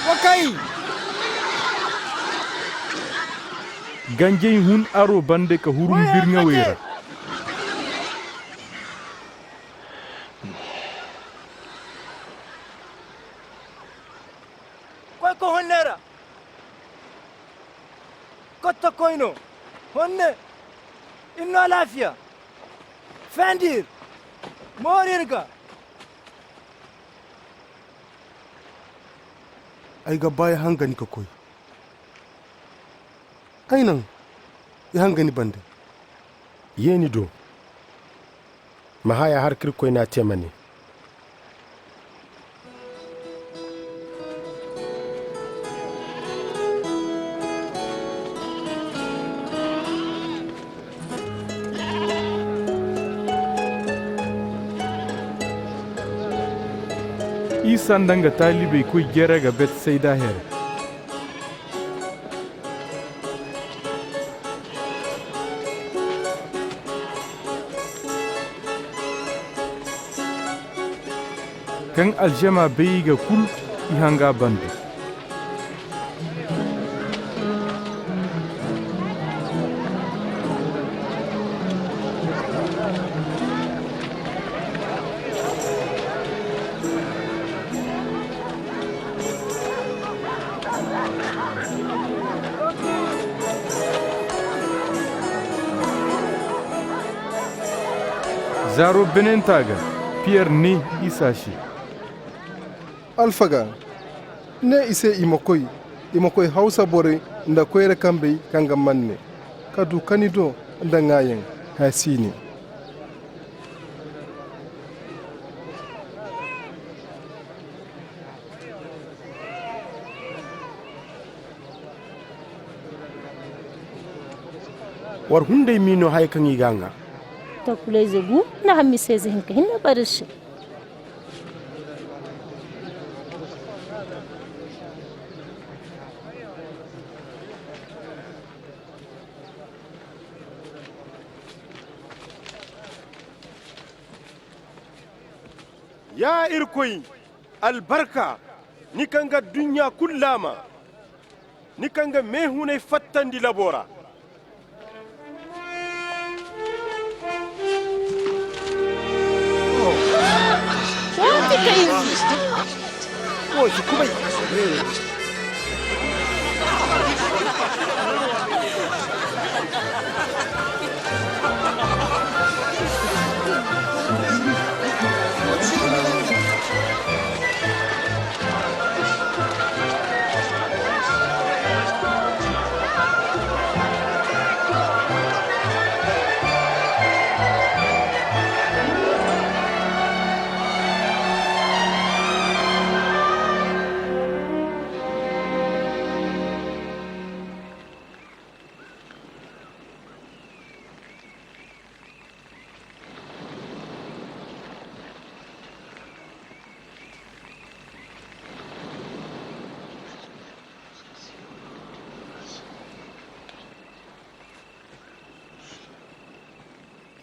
Wa kay! Ganjey hun aro bande ka huru birŋawey ra. Koy ka honne ra. Kotta koy no. Honne. Iri no alaafiya. Fendir. Moori iri ga. Ay ga ba ay hanga ni ka koy. Ay naŋ i hanga ni bande. Ye ni do. Ma haya har ka Irkoy n'a te ma ne. Isa nda nga talibey koy jere ga Betsayda here. Kaŋ aljama bay i ga kulu, i hanga bande. Zaaro benenta ga, Piyer ne Isa se: Alfaga, Ne i se i ma koy, i ma koy hawsa borey nda koyra kambey kaŋ ga manne, ka du kani do nda ŋwaayaŋ haya siine. War hunday m'i no haya kaŋ i ga a ŋwa. Takulayze gu nda hammisayze hinka hinne barisi. Ya Irkoy, albarka, ni kaŋ ga adduɲɲa kulu laama, ni kaŋ ga meehunay fattandi labo ra. Wo si kubay.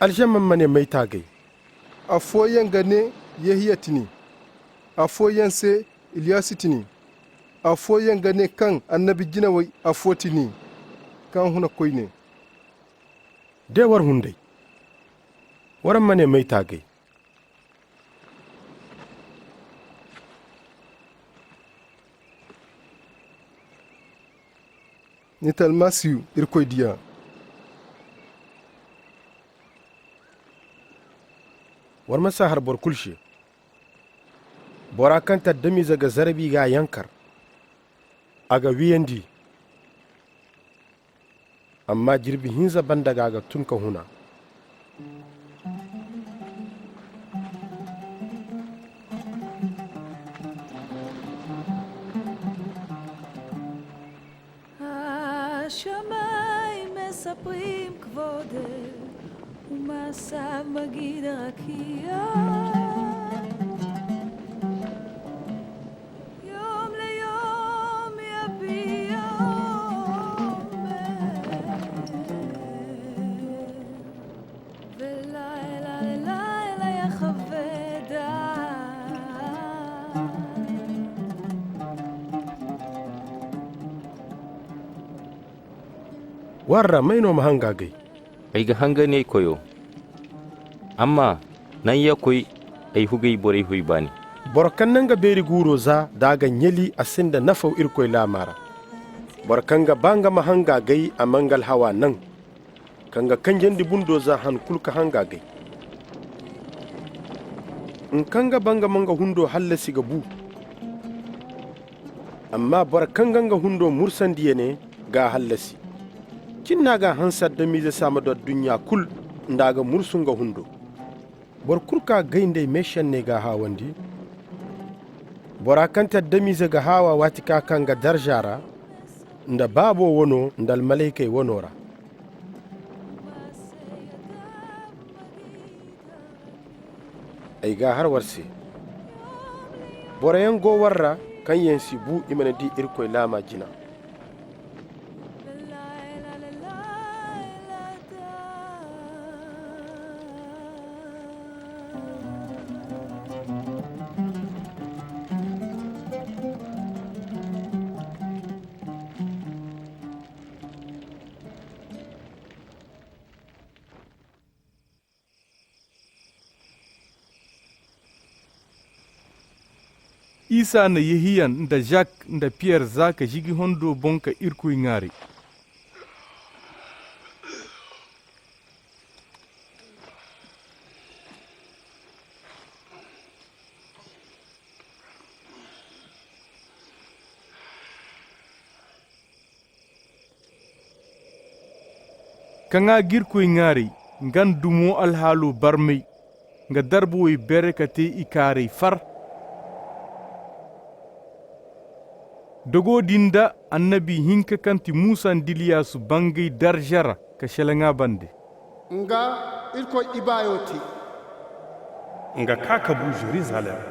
Alzamma ma ne, maytaagay. Afooyaŋ ga ne, Yehiya ti nin. Afooyaŋ se, Iliyasi ti nin. Afooyaŋ ga ne kaŋ annabi jinawey afo ti nin, kaŋ huna koyne. De war hunday. Waraŋ ma ne, maytaagay. Ni ti Almasihu, Irkoy Diya. War ma si a har boro kulu se. Bora kaŋ ti adamize ga zarbi ga a yankar, a ga wiyandi. Amma jirbi hinza banda gaa a ga tun ka huna. השמים מספרים כבודך, ומעשיו מגיד הרקיע. יום ליום יביע אומר, ולילה ללילה יחווה דעת. Warra, may no ma hanga gay? Ay ga hanga ne koyo. Amma naŋ ya koy, ay hugay borey hoy baani. Boro kaŋ naŋ ga beeri guuro za da a ga ɲali, a sinda nafaw Irkoy laama ra. Boro kaŋ ga ba nga ma hanga gay, a ma nga alhawa naŋ, kaŋ ga kanjandi bundo za han kulu ka hanga gay. Nga kaŋ ga ba nga ma nga hundo hallasi ga bu. Amma boro kaŋ ga nga hundo mursandi ya ne, g'a hallasi. Cin no a g'a hanse adamize se a ma du adduɲɲa kulu nda a ga mursu nga hundo. Boro kulu kaŋ a gay nd'ay meešanney g'a haawandi. Bora kaŋ ti adamize ga haawa waati kaŋ a kaa nga darza ra, nda Baabo wano nda almalaykey wano ra. Ay g'a har war se. Boroyaŋ go war ra, kaŋ yaŋ si bu i mana di Irkoy laama jina. Isa na Yehiyan nda Zak nda Piyer za ka ziji hondo boŋ ka Irkoy ŋwaaray. Kaŋ a ga Irkoy ŋaaray, nga nda dumo alhaalo barmay, nga darbuwey bere ka te ikaarey far. Dogo din da annabi hinka kaŋ ti Musa nda Iliyasu bangay darja ra ka selaŋ a bande. Nga Irkoy ibaayo te. Nga kaa ka bu Jerusalem.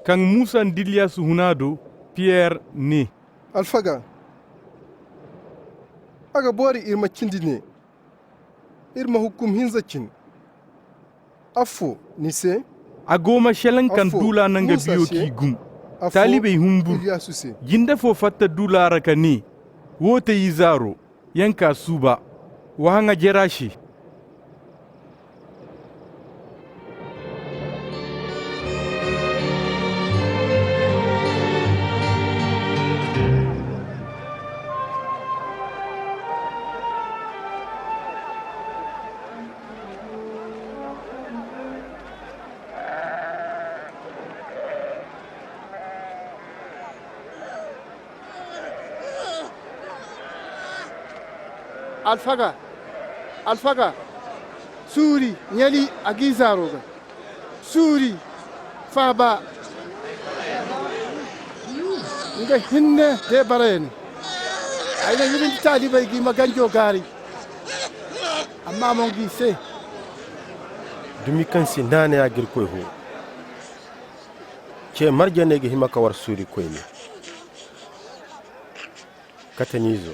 Kaŋ Musa nda Iliyasu hun a do, Piyer ne: Alfaga, a ga boori iri ma cindi ne, iri ma hukum hinza cin. Afo ni se? A go ma selaŋ kaŋ duula na nga biyo k'i gum. Talibey humburu. Jinde fo fatta duula ra ka ne: Wo te izaaro, yaŋ ka suuba. Wa haŋ a jare a se. Alfaga, alfaga, suuri, ɲali a ga izaaro ga. Suuri, faaba. Nga hinne de barayane. Ay na yirindi taalibey ga i ma ganjo gaaray. Amma a mongo i se. Dumi kaŋ si naanay a ga Irkoy hõ. Ce marje no ay ga hima ka war suuri koyne. Katanizo.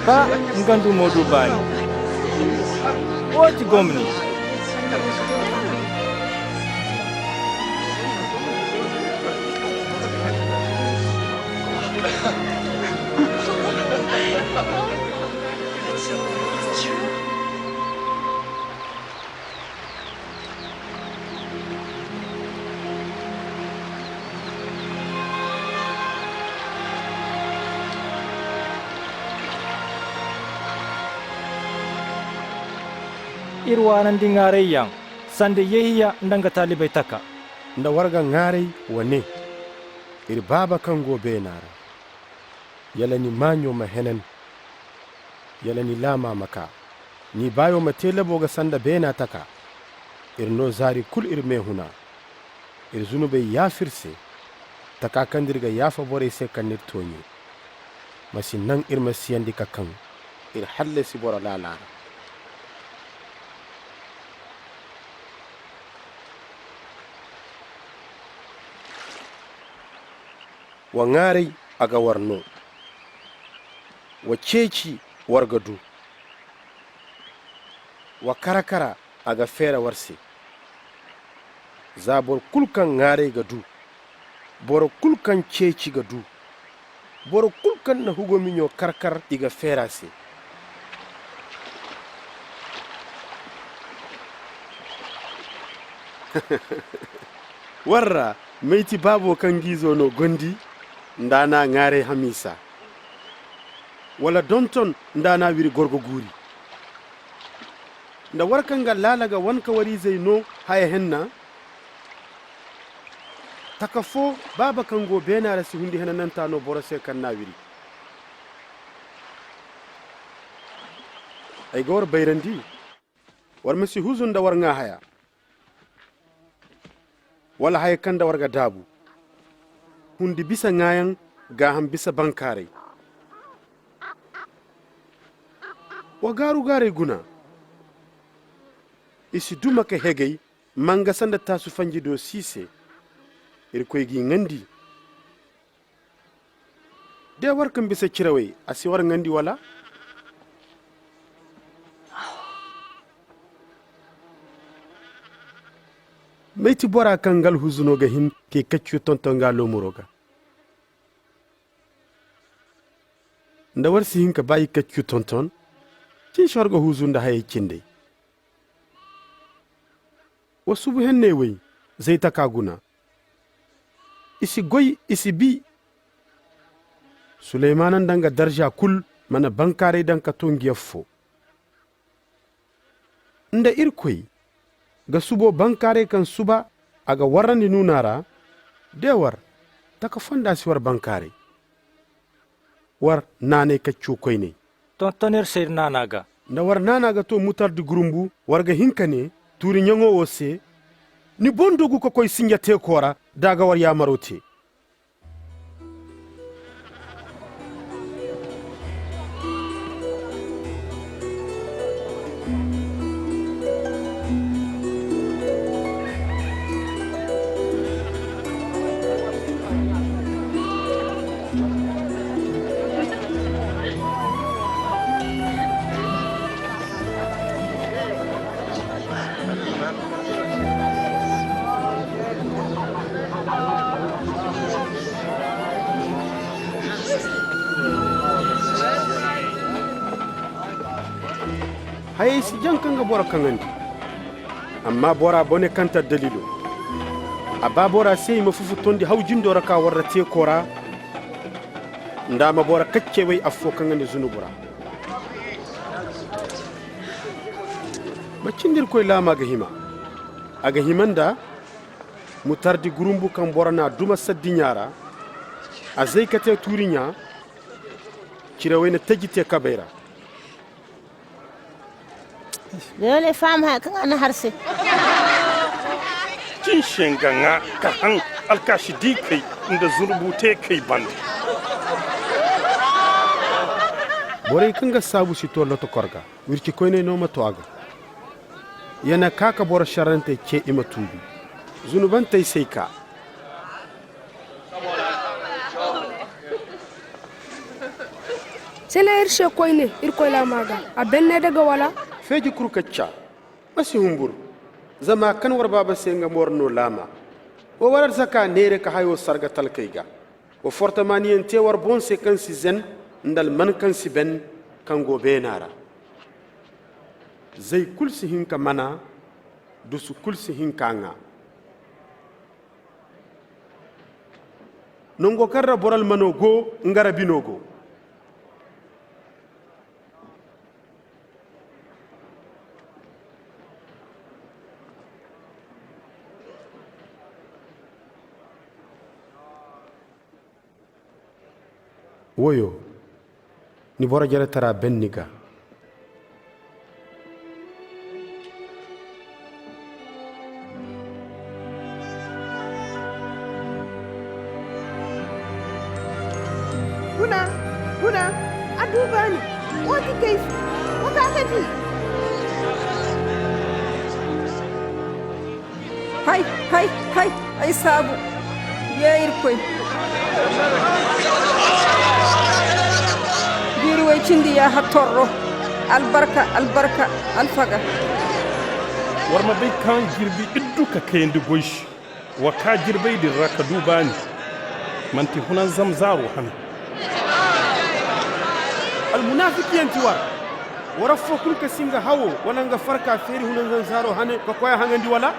Ba nga ndumo du baani. Wo ti gomni. Iri waanandi ŋaarayyaŋ sanda Yehiya nda nga taalibey taka. Nda war ga ŋaaray, wa ne: Iri Baaba kaŋ go beena ra, yala ni maaɲo ma henan, yala ni laama ma kaa, ni baayo ma te labo ga sanda beena taka. Iri no zaari kulu iri me huna. Iri zunubey yaafa iri se, taka kaŋ d'iri ga yaafa borey se kaŋ n'iri tooɲe. Ma si naŋ iri ma siyandi ka kaŋ iri hallasi boro laala ra. Wa ŋaaray, a ga war no. Wa ceeci, war ga du. Wa kara-kara, a ga feera war se. Za boro kulu kaŋ ŋaaray ga du, boro kulu kaŋ ceeci ga du, boro kulu kaŋ na hugo miɲo kar-kar, i ga feera se. War ra, may ti baabo kaŋ nga izo no gondi, nda a n'a ŋaaray hamiisa, wala donton, nda a n'a wiri gorgo guuri? Nda war kaŋ ga laala ga wane ka war izey no haya henna? Taka fo, baaba kaŋ go beena ra si hundi henananta no boro se kaŋ n'a wiri. Ay ga war bayrandi, war ma si huzu nda war ŋaa haya, wala haya kaŋ nda war ga daabu. Hundi bisa ŋaayaŋ, gaaham bisa bankaaray. Wa gaaru-gaarey guna. I si duma ka hegay, mangasa nda taasu fanji do si se. Irkoy g'i ŋandi. De war kaŋ bisa cirawey, a si war ŋandi, wala? May ti bora kaŋ nga alhuzuno ga hin k'i kacciyo tonton nga loomaro ga? Nda war si hin ka ba i kacciyo tonton, cin si war ga huzu nda hayey cindey. Wa subu henney wey, zay taka guna. I si goy, i si bi. Suleymaana nda nga darza kulu mana bankaaray daŋ ka to ngi affo. Nda Irkoy ga subo bankaaray kaŋ suba a ga warrandi nuuna ra, de war, taka fonda si war bankaaray. War naanay kacco koyney. Tonton iri se iri naana ga. Nda war naana ga to mutardi gurumbu, war ga hin ka ne tuuri ɲaŋo wo se, ni boŋ dogu ka koy sinja teeko ra, da a ga war yaamaro te. Hayey si jaŋ kaŋ ga boro kaŋandi, amma bora bone kaŋ ta daliilo. A ba bora se i ma fufu tondi haw jindo ra ka warra teeko ra, nda a ma boro kaccey way affo kaŋandi zunubu ra. Ma cindi Irkoy laama ga hima. A ga hima nda mutardi gurumbu kaŋ boro n'a duma saddiɲa ra, a zay ka te tuuri ɲa, cirawey na taji te kabey ra. Doole faham haya kaŋ a na har se. Cin se nga ŋa ka haŋ alkaasi diikey nda zunubu teekey banda. Borey kaŋ ga saabu si to loto korga. Wircikoyney no ma to a ga. Ya na kaa ka boro šarantey ce i ma tuubi. Zunubantey s'ay kaa. Sila iri se koyne, Irkoy laama ga. A benne daga wala? Feeji kuru kacca. Ma si humbur. Zama kaŋ war baaba se nga mooro no laama. Wa war arzaka neere ka hayo sarga talkey ga. Wa fortomaniyaŋ te war boŋ se kaŋ si zen nda alman kaŋ si ben kaŋ go beena ra. Zay kulu si hin ka mana, dusu kulu si hin k'a ŋwa. Nango kaŋ ra boro almano go, nga ra bino go. Woyo, ni boro-jaretara ben ni gaa. Guna, guna, a du baani, wo ti kayfu, wa kaa ka di. Hay, hay, hay, ay saabu, ye Irkoy. Jiiri way cindi yaaha torro, albarka, albarka, alfaga. War ma bay kaŋ jirbi iddu ka kayandi goy se. Wa kaa jirbey din ra ka du baani. Manti hunanzam zaaro hane. Almunaafikiyaŋ ti war. War affo kulu ka si nga hawo wala nga farka feeri hunanzam zaaro hane ka koy a haŋandi, wala?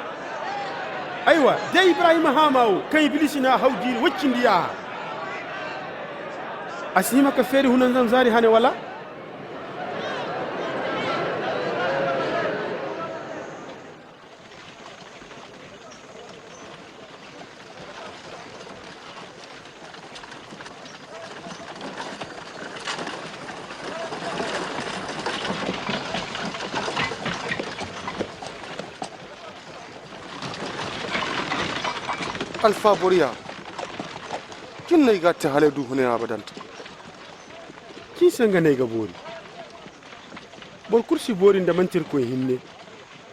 Aywa, day Ibrahim haama wo, kaŋ Ibiliisi n'a haw jiiri way cindi yaaha, a si hima ka feeri hunanzam zaari hane, wala? Alfa boroya, cin no ay ga a te hala ay du hunay abadanta. Cin se nga no ay ga boori. Boro kulu si boori nda manti Irkoy hinne.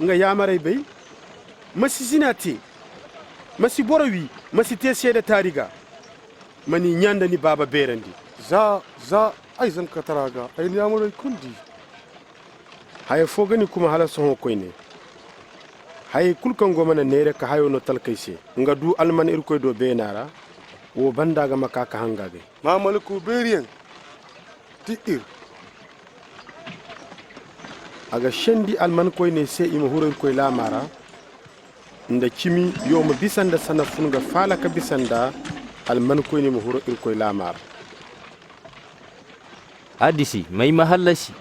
Nga yaamarey bay. Ma si zina te. Ma si boro wi. Ma si te seeda taari gaa. Ma ni ɲa nda ni baaba beerandi. Za, za ay zankatara gaa, ay na yaamarey kulu di. Haya fo ga ni kuma hala sohõ koyne. Hayey kulu kaŋ go mana neera ka hayo no talkey se, nga du alman Irkoy do beena ra, wo banda ga ma kaa ka hanga gay. Ma malaku beeriyaŋ di iri. A ga sendi alman koyney se i ma huru Irkoy laama ra, nda cimi yo ma bisa nda sanafu nga faala ka bisa nda alman koyney ma huru Irkoy laama ra. Hadisi, may ma hallasi?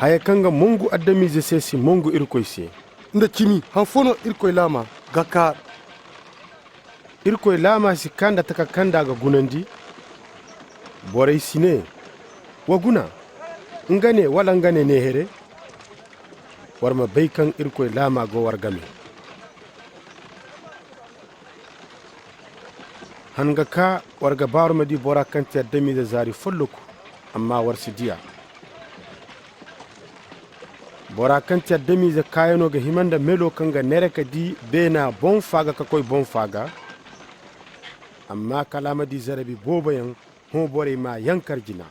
Haya kaŋ ga mongu adamize se si mongu Irkoy se. Nda cimi, han fo no Irkoy laama ga kaa? Irkoy laama si kaa nda taka kaŋ nd'a ga gunandi. Borey si ne, wa guna, nga ne wala nga ne neehere. War ma bay kaŋ Irkoy laama go war game. Han ga kaa war ga ba war ma di bora kaŋ ti adamize zaari folloku, amma war si di a. Bora kaŋ ti adamize kaayano ga hima nda melo kaŋ ga neera ka di beena boŋ faaga ka koy boŋ faaga, amma kala a ma di zarabi boobo yaŋ, hõ borey ma yankar jina.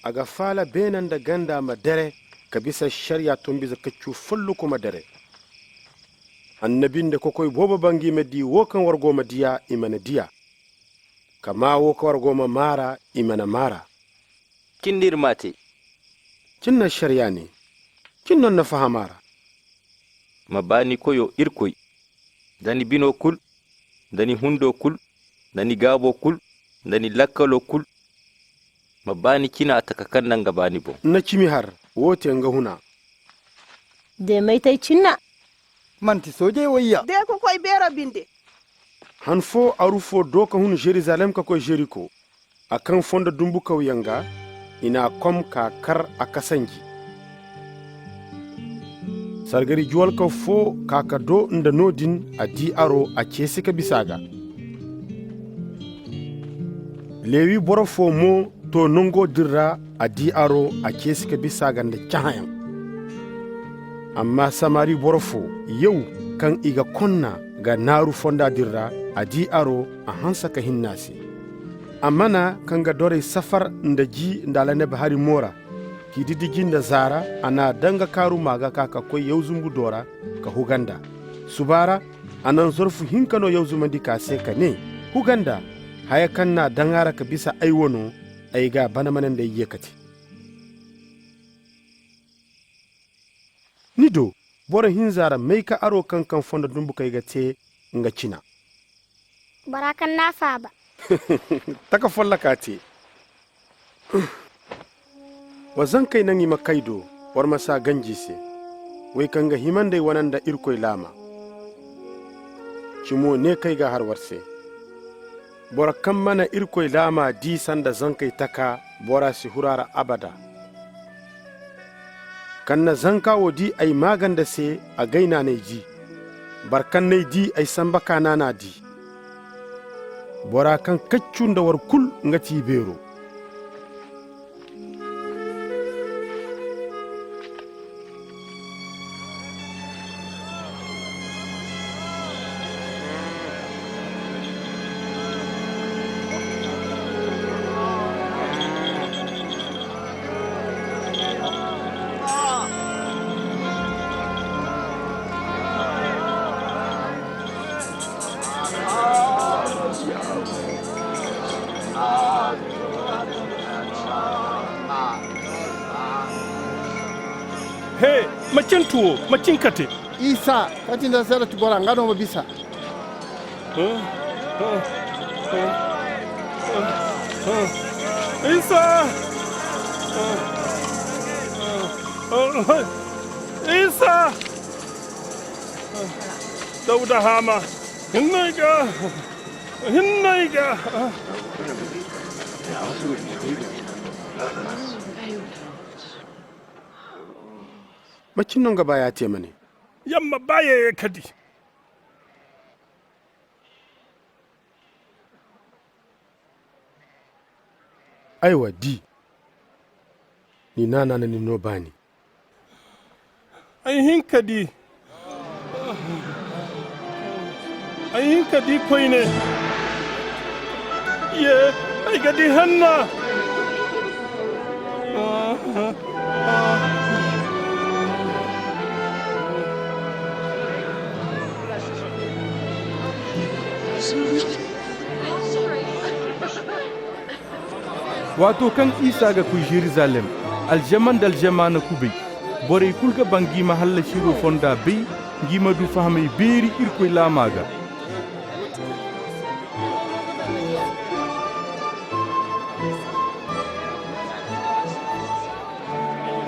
A ga faala beena nda ganda ma dere, ka bisa ašariya tumbize kaccu folloku ma dere. Annabi nda kokoy boobo bangay ma di wo kaŋ war go ma di a, i mana di a. Ka maa wo kaŋ war go ma maa ra, i mana maa ra. Cin no iri m'a te. Cin no ašariya ne. Cin no ni na faham a ra. Ma ba ni koyo Irkoy, da ni bino kulu, da ni hundo kulu, da ni gaabo kulu, da ni lakkalo kulu. Ma ba ni cina taka kaŋ naŋ ga ba ni boŋ. Ni na cimi har, wo te nga huna. De maytay cinna. Manti soojey wayya. De ka koy beero binde. Han fo, aru fo do ka hun Jerusalem ka koy Jeriko. A kaŋ fondo dumbu kawyaŋ gaa, i n'a kom ka kar a kasanji. Sargari juwalkaw fo kaa ka do nda noodin, a di aro, a ceesi ka bisa a gaa. Lewi boro fo mo to nango din ra, a di aro, a ceesi ka bisa a gaa nda cahãyaŋ. Amma Samari boro fo, yaw, kaŋ i ga konna ga naaru fonda din ra, a di aro, a hanse ka hinne a se. A mana kaŋ ga dorey safar nda ji nda alaneb hari mo ra, k'i didiji nda zaara, a n'a daŋ ga kaaru maa ga kaa ka koy yawzumbu do ra ka huga nd'a. Suba ra, a naŋ zorfu hinka no yawzumandi ka se ka ne, huga nd'a, haya kaŋ n'a daŋ a ra ka bisa ay wano, ay g'a bana mana nd'ay ye ka te. Ni do, boro hinza ra may ka aro kaŋ kaŋ fondo dumbu kay ga te nga cina. Bora kaŋ n'a faaba. Taka folloka te. Wa zankey naŋ i ma kay do, war ma s'a ganji i se. Wey kaŋ ga hima nd'ey wane nda Irkoy laama. Cimo ne kay ga har war se. Boro kaŋ mana Irkoy laama di sanda zankey taka, bora si huru a ra abada. Kaŋ na zanka wo di ay maaganda se, a gay naanay di. Boro kaŋ n'ay di ay samba ka naan'a di. Bora kaŋ kaccu nda war kulu nga ti ibeero. He, macin tuwo, macin kate. Isa, kaŋ ti Nazaret bora, nga no ma bisa. Isa! Sa! Dawda Hama, hinnay ga, hinnay ga. Macin no nga baaya te ma ne? Yamma baaya ye ka di. Aywa, di. Ni naana na ni no baani. Ay hin ka di. Ay hin ka di koyne. Ye, ay ga di hanna. Waato kaŋ Isa ga koy Jerusalem, alžama nda alžama na kubay. Borey kulu ga ba ngi ma hallasi ro fonda bay, ngi ma du fahamay beeri Irkoy laama ga.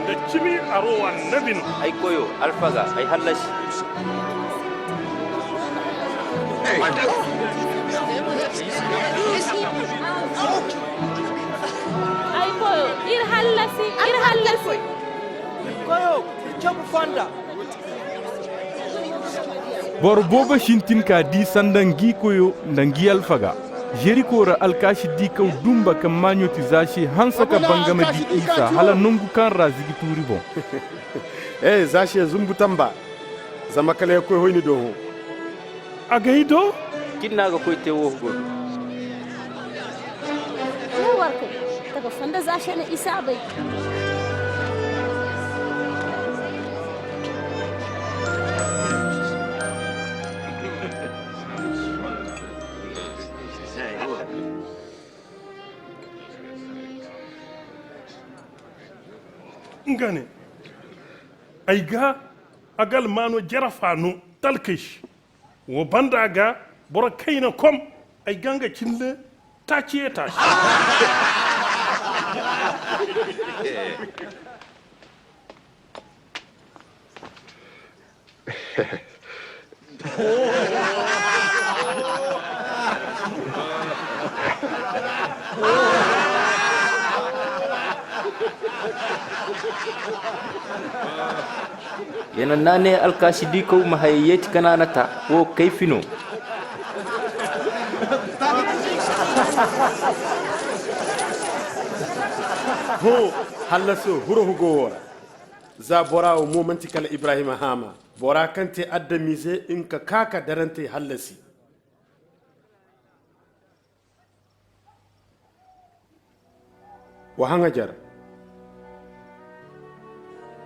Nda cimi aro annabi no. Ay koyo, alfaga, ay hallasi. Ay koyo, iri hallasi, iri hallasi. Koyo, iri cabu fonda. Boro boobo sintin ka di sanda ngi koyo nda ngi alfaga. Jeriko ra alkaasi di kaw dumba kaŋ maaɲo ti Zace hanse ka ban ga ma di Isa hala nangu kaŋ ra zigi tuuri boŋ. E, Zace zumbu tamba, zama kala ya koy hoy ni do hõ. A g'ay do? Cin no a ga koy te wo go. Wo warkey, taga fonda Zace na Isa bay. Nga ne, ay ga a ga almaano jarafa no talkey se. Wo banda ga boro kayna kom, ay ga nga cindi taaci ye taaci. Yana na ne alkaasi di kaw ma hayey yeeti Kanaana ta, wo kayfi no. Hõ, hallaso, huro hugo wo ra. Za bora wo mo manti kala Ibrahima haama, bora kaŋ te adamize nga ka kaa ka darantey hallasi. Wa haŋajer,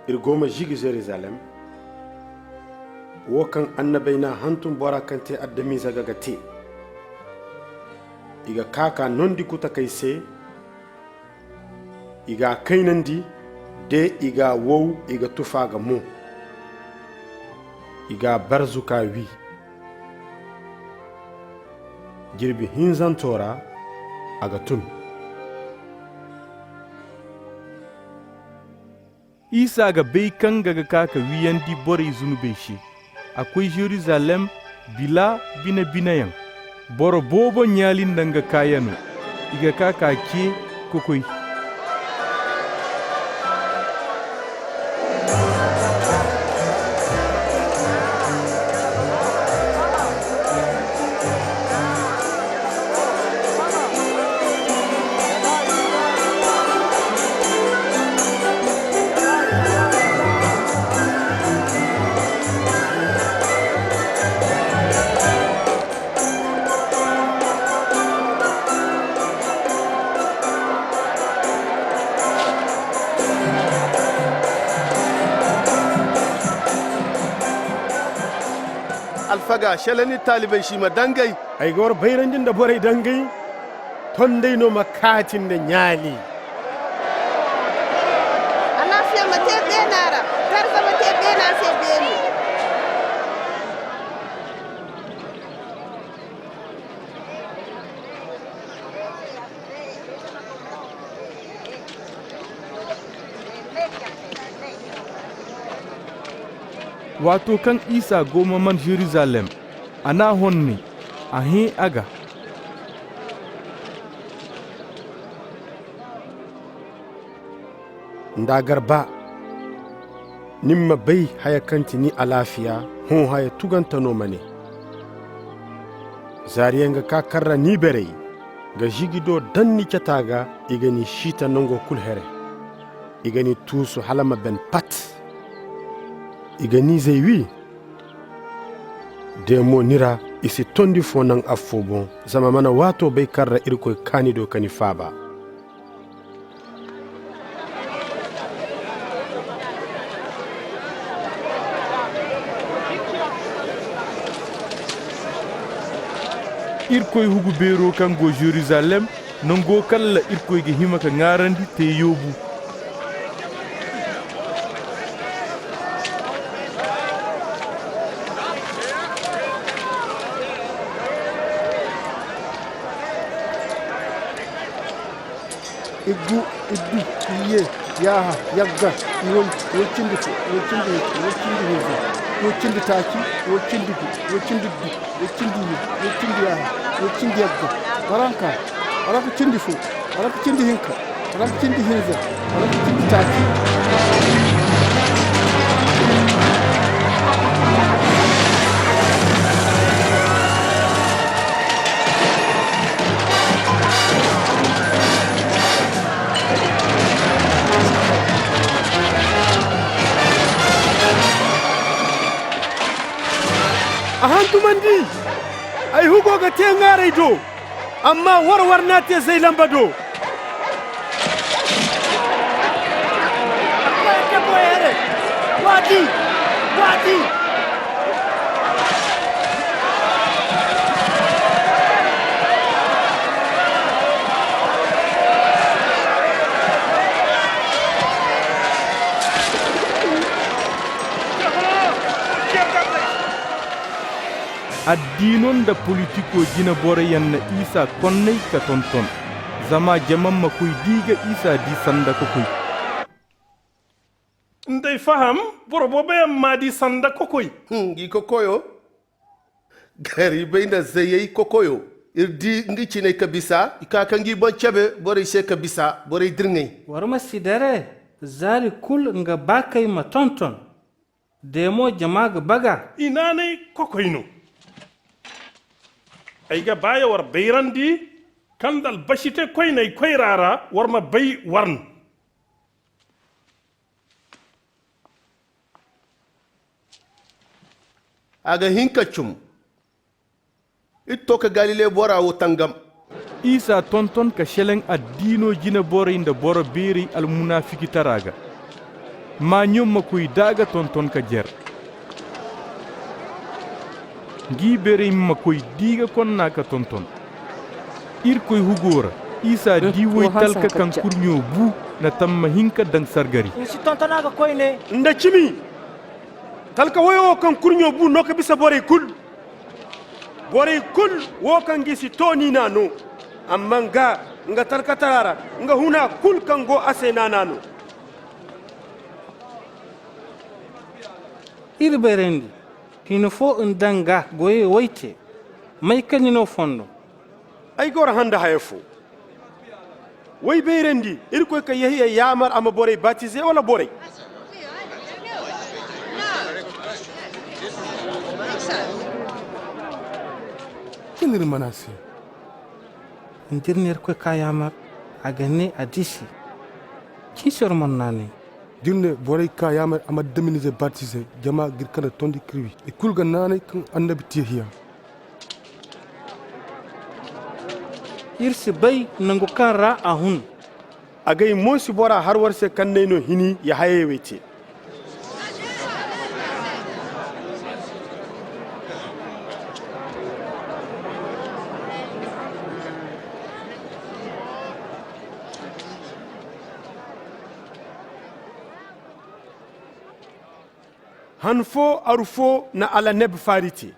iri go ma zigi Zerizalem, wo kaŋ annabey n'a hantum bora kaŋ te adamize ga ga te. I ga kaa ka nondi kutakey se, i g'a kaynandi, de i g'a wow, i ga tufa ga mo. I g'a barzu ka wi. Jirbi hinzanto ra a ga tun. Isa ga bay kaŋ nga ga kaa ka wiyandi borey zunubey se. A koy Zerizalem bila bine-bineyaŋ. Boro boobo ɲaali nda nga kaayano. I ga kaa ka ce ka koy. Alfaga, sele ni taalibey si ma dangay. Ay ga war bayrandi nda borey dangay. Tondey no ma kaati nda ɲaali. Alaafiya ma te beena ra, darza ma te beena se beene. Waato kaŋ Isa go ma man Jerusalem, a n'a honney, a hẽ a gaa. Nda a gar baa, ni ma bay haya kaŋ ti ni alaafiya, hõ haya tugante no ma ne. Zaariyaŋ ga kaa kaŋ ra ni beeray ga ziji do daŋ ni cata ga, i ga ni siita nango kulu here. I ga ni tuusu hala ma ban pat. I ga ni zay wi. De mo ni ra, i si tondi fo naŋ affo boŋ, zama mana waato bay kaŋ ra Irkoy kaa ni do ka ni faaba. Irkoy hugu beero kaŋ go Jerusalem, nango kaŋ ra Irkoy ga hima ka ŋaarandi teeyo bu. Iggu, iddu, iyye, yaaha, yagga, iway, iway cindi fo, iway cindi hinka, iway cindi hinza, iway cindi taaci, iway cindi gu, iway cindi iddu, iway cindi iyye, iway cindi yaaha, iway cindi yagga, waranka, waranka cindi fo, waranka cindi hinka, waranka cindi hinza, waranka cindi taaci. A hantumandi, ay hugo ga te ŋwaaray do, amma war-war n'a te zay lamba do. Waati! Waati! Addiino nda politiko jine boroyaŋ na Isa konnay ka tonton, zama jama ma koy di ga Isa di sanda kokoy. Nd'ay faham, boro booboyaŋ m'a di sanda kokoy. Hmm, ngi kokoyo? Gari bay nda zayey kokoyo. Iri di ngi ciney ka bisa, i ka ka ngi boŋ cabe borey se ka bisa borey dirŋey. War ma si dare, zaari kulu nga baakey ma tonton. De mo jama ga baga. I naanay kokoy no. Ay ga ba ya war bayrandi kaŋ da albasite koyney koyra ra war ma bay war no. A ga hin ka cum. Iri to ka Galile bora wo tangam. Isa tonton ka seleŋ addiino jine borey nda boro beerey almunaficitara ga. Maaɲo ma koy d'a ga tonton ka jer. Ngi beerey ma koy d'i ga konna ka tonton. Irkoy hugo ra, Isa di woy talka kaŋ kurɲo bu na tamma hinka daŋ sargari. Iri si tonton a ga koyne. Nda cimi, talka woyo wo kaŋ kurɲo bu no ka bisa borey kulu. Borey kulu wo kaŋ g'i si to ni n'a no, amma nga, nga talkatara ra, nga huna kulu kaŋ go a se n'a n'a no. Iri bayrandi, hino fo nda nga goyey woy te, may ka ni no fondo? Ay goro handa haya fo. W'ay bayrandi, Irkoy ka Yehiya yaamar a ma borey batize wala borey? Cin iri mana se. D'iri na Irkoy ka yaamar, a ga ne a di se. Cin se iri mana naanay. D'iri ne borey ka yaamar a ma adamiizey batize, jama g'iri kande tondi k'iri wi. I kulu ga naanay kaŋ annabi ti Yehiya. Iri si bay nangu kaŋ ra a hun. Agay mo si bora har war se kaŋ n'ay no hini ya hayey wey te. Han fo aru fo na Alaneb faari te.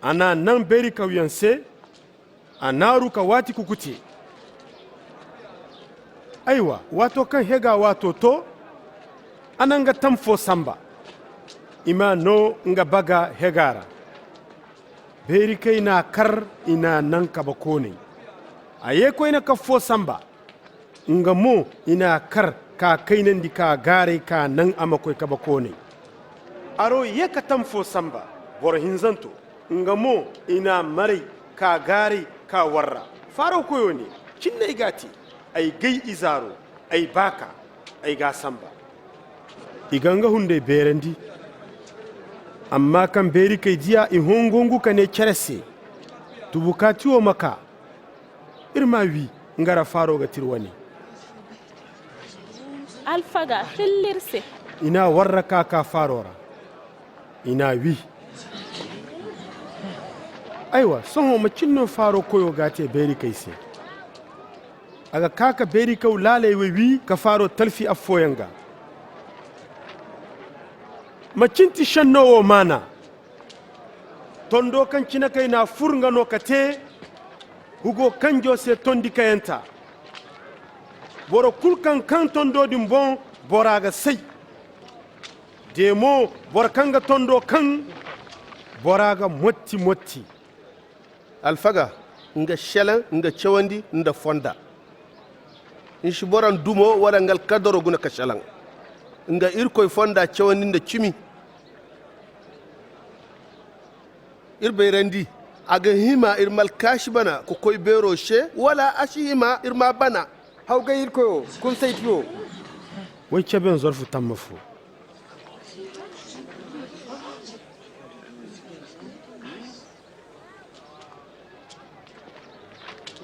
A n'a naŋ beeri kawyaŋ se, a naaru ka waati kuku te. Aywa, waato kaŋ hega waato to, a na nga tam fo samba. i m'a no nga baga hega ra. Beerikey n'a kar, i n'a naŋ kabakooney. A ye koyne kaffo samba. Nga mo, i n'a kar k'a kaynandi k'a gaaray k'a naŋ a ma koy kabakooney. Aro ye ka tam fo samba, boro hinzanto. Nga mo, i n'a maray k'a gaaray k'a warra. Faaro koyo ne, Cinn'ay g'a te, ay gay ize aro, ay baaka, ay g'a samba. I ga nga hunday beerandi. Amma kaŋ beerikey di a, i hongo ngu ka ne care se, Tubukaati wo ma kaa. Iri m'a wi, nga ra faaro ga tira wane. Alfaga, filla iri se. I n'a warra ka kaa faaro ra. I n'a wi. Aywa, sohõ macin no faaro koyo ga te beerikey se? A ga kaa ka beerikaw laaley wo wi ka faaro talfi affooyaŋ gaa. Macin ti šenno wo maana? Tondo kaŋ cine kay n'a fur nga no ka te hugo kanjo se tondi kayanta. Boro kulu kaŋ kaŋ tondo din boŋ, bora ga say. De mo, boro kaŋ ga tondo kaŋ, bora ga motti-motti. Alfaga, nga šelaŋ, nga cawandi nda fonda. Ni si boro dumo wala nga alkadaro guna ka šelaŋ. Nga Irkoy fonda cawandi nda cimi. Iri bayrandi, a ga hima iri ma alkaasi bana ka koy beero se, wala a si hima iri m'a bana? Hawgay Irkoyo, kunsay ti wo. Way caben zorfu tamma fo.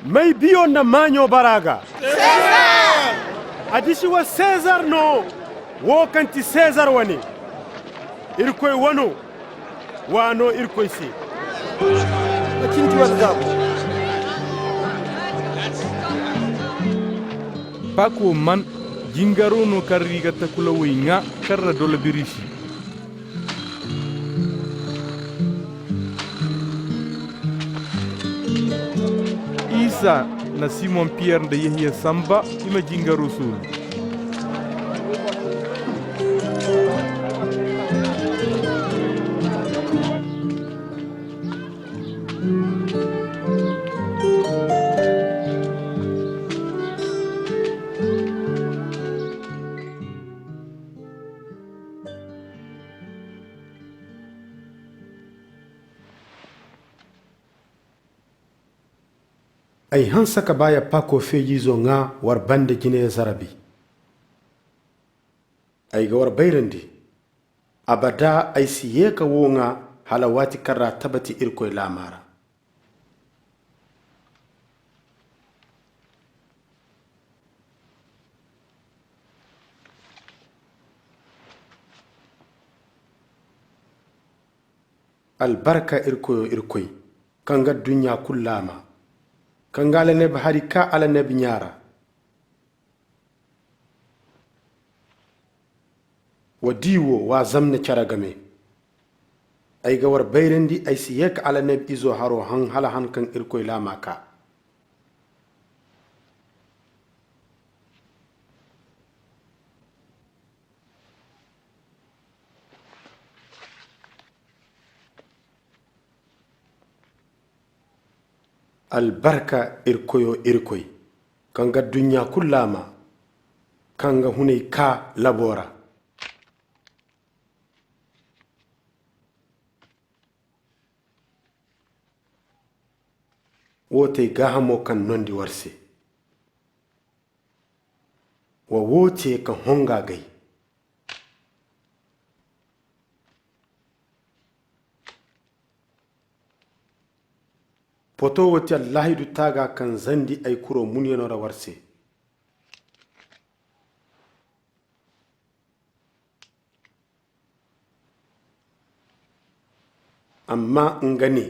May biyo nda maaɲo bara ga? Sezar! A disi wa Sezar no, wo kaŋ ti Sezar wane. Irkoy wano, wa no Irkoy se. A cinti wala zaabo. Pako man jingaro no kaŋ ra i ga takulawey ŋwa kaŋ ra dolo birisi. Isa na Simon Piyer nda Yehiya samba i ma jingaro sooru. Ay hanse ka ba ya Pako feejiizo ŋwa war banda jine zarabi. Ay ga war bayrandi, abada ay si ye ka wo ŋwa hala waati kaŋ ra tabati Irkoy laama ra. Albarka Irkoyo Irkoy, kaŋ ga adduɲɲa kulu laama, kaŋ ga alannabi hari ka alannabi ɲa ra. Wa di wo, wa zamna care game. Ay ga war bayrandi, ay si ye ka alannabi izo haro haŋ hala han kaŋ Irkoy laama ka. Albarka Irkoyo Irkoy, kaŋ ga adduɲɲa kulu laama, kaŋ ga hunay ka labo ra. Wo te gaahamo kaŋ nondi war se. Wa wo te ka honga gay. Poto wo ti allaahidu taaga kaŋ zandi ay kuro munyano ra war se. Amma nga ne,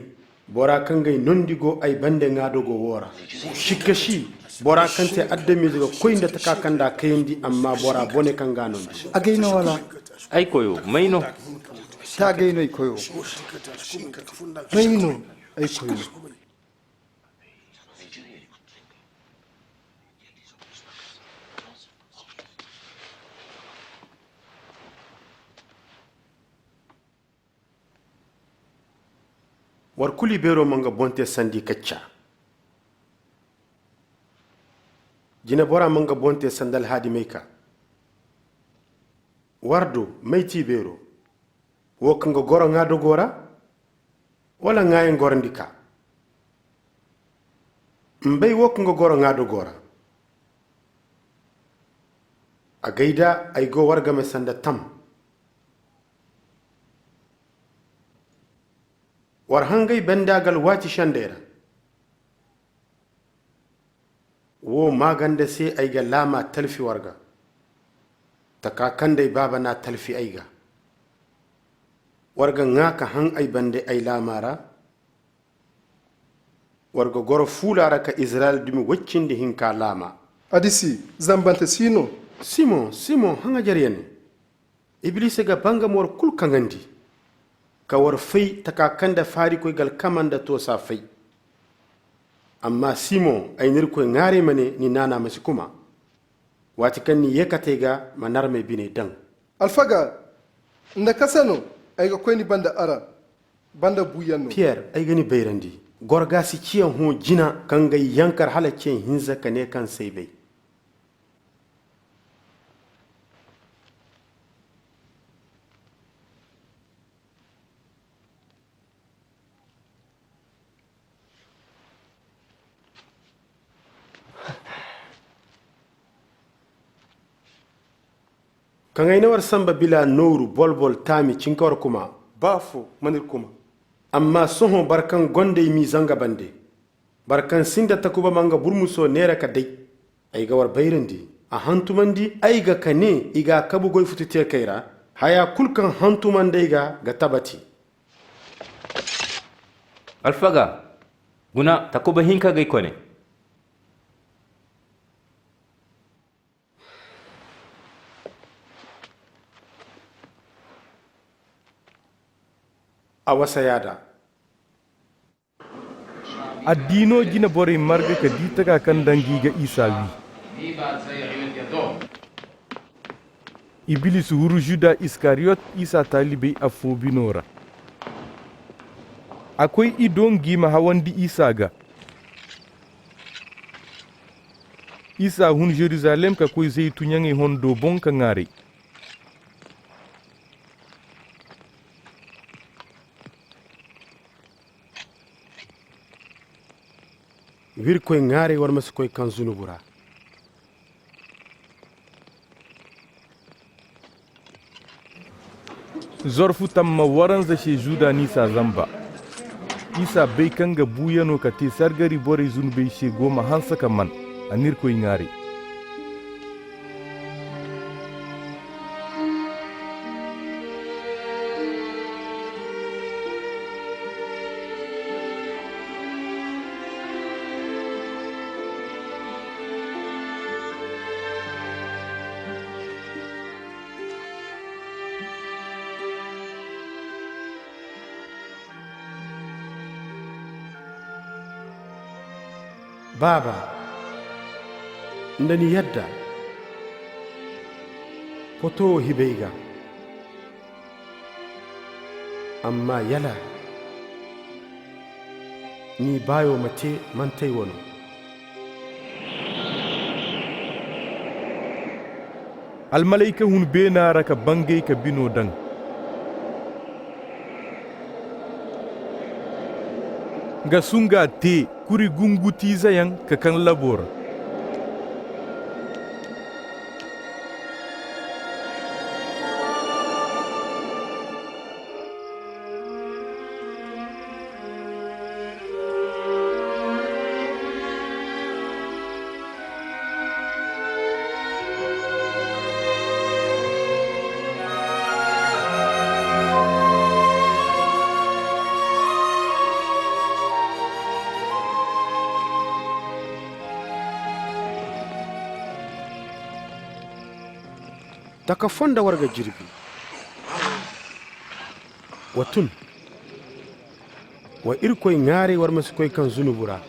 bora kaŋ g'ay nondi go ay bande ŋwa dogo wo ra. Sikka si, bora kaŋ te adamize ga koy nda taka kaŋ d'a kayandi, amma bora bone kaŋ g'a nondi. Agay no wala? Ay koyo, may no? Taagay no ay koyo. May no ay koyo? War kulu ibeero ma nga boŋ te sanda ikacca. Jinebora ma nga boŋ te sanda alhaadimey ka. War do, may ti ibeero? Wo kaŋ ga goro ŋwa dogo ra, wala ŋwaayaŋ gorondi ka? M'bay wo kaŋ ga goro ŋwa dogo ra. A gay da ay go war game sanda tam. War hangay banda ga alwaati sendey ra. Wo maaganda se ay ga laama talfi war ga, taka kaŋ day Baaba n'a talfi ay ga. War ga ŋwa ka haŋ ay bande ay laama ra. War ga goro fuula ra ka Israyla dumi way cindi hinka laama. A disi, zambante si no? Simoŋ, Simoŋ, haŋajerye no. Ibiliisi ga ba nga ma war kulu kaŋandi, ka war fay taka kaŋ nda faarikoy ga alkama nda toosa fay. Amma Simoŋ, ay n'Irkoy ŋwaaray ma ne, ni naana ma si kuma. Waati kaŋ ni ye ka te ga, ma n'armey biney daŋ. Alfaga, nda kasa no ay ga koy ni banda ara, banda buuyaŋ no? Piyer, ay ga ni bayrandi. Goro ga si ciya hõ jina kaŋ ga ay yankar hala ciya hinza ka ne kaŋ s'ay bay. Kaŋ ay na war samba bila nooru, bolbol, taami, cinka war kuma. Ba fo mana iri kuma. Amma sohõ boro kaŋ gonda ay m'i zanga bande. Boro kaŋ sinda takuba ma nga burmuso neera ka day. Ay ga war bayrandi. A hantumandi ay ga ka ne i ga a kabu goy futu teekey ra. Haya kulu kaŋ hantumandi ay ga, ga tabati. Alfaga, guna, takuba hinka g'ay kone. A wasa yaada. Addiino jine borey marga ka di taka kaŋ danga i ga Isa wi. Ibiliisi huru Juda Iskariyot, Isa taalibey afo bino ra. A koy i do nga i ma hawandi Isa ga. Isa hun Jerusalem ka koy Zeytunyaŋey hondo boŋ ka ŋwaaray. W'Irkoy ŋwaaray war ma si koy kaŋ zunubu ra. Zorfu tamma waranza se Juda n'i s'a zamba. Isa bay kaŋ nga buuyano ka te sargari borey zunubey se go ma hanse ka man, a n'Irkoy ŋwaaray. Baaba, nda ni yadda, poto wo hibay ga. Amma yala ni baayo ma te, manti ay wano. Almalayka hun beena ra ka bangay ka bino daŋ. Nga sunga te kuri gungutiizeyaŋ ka kaŋ labo ra. Taka fonda war ga jirbi. Wa tun. Wa Irkoy ŋwaaray war ma si koy kaŋ zunubu ra.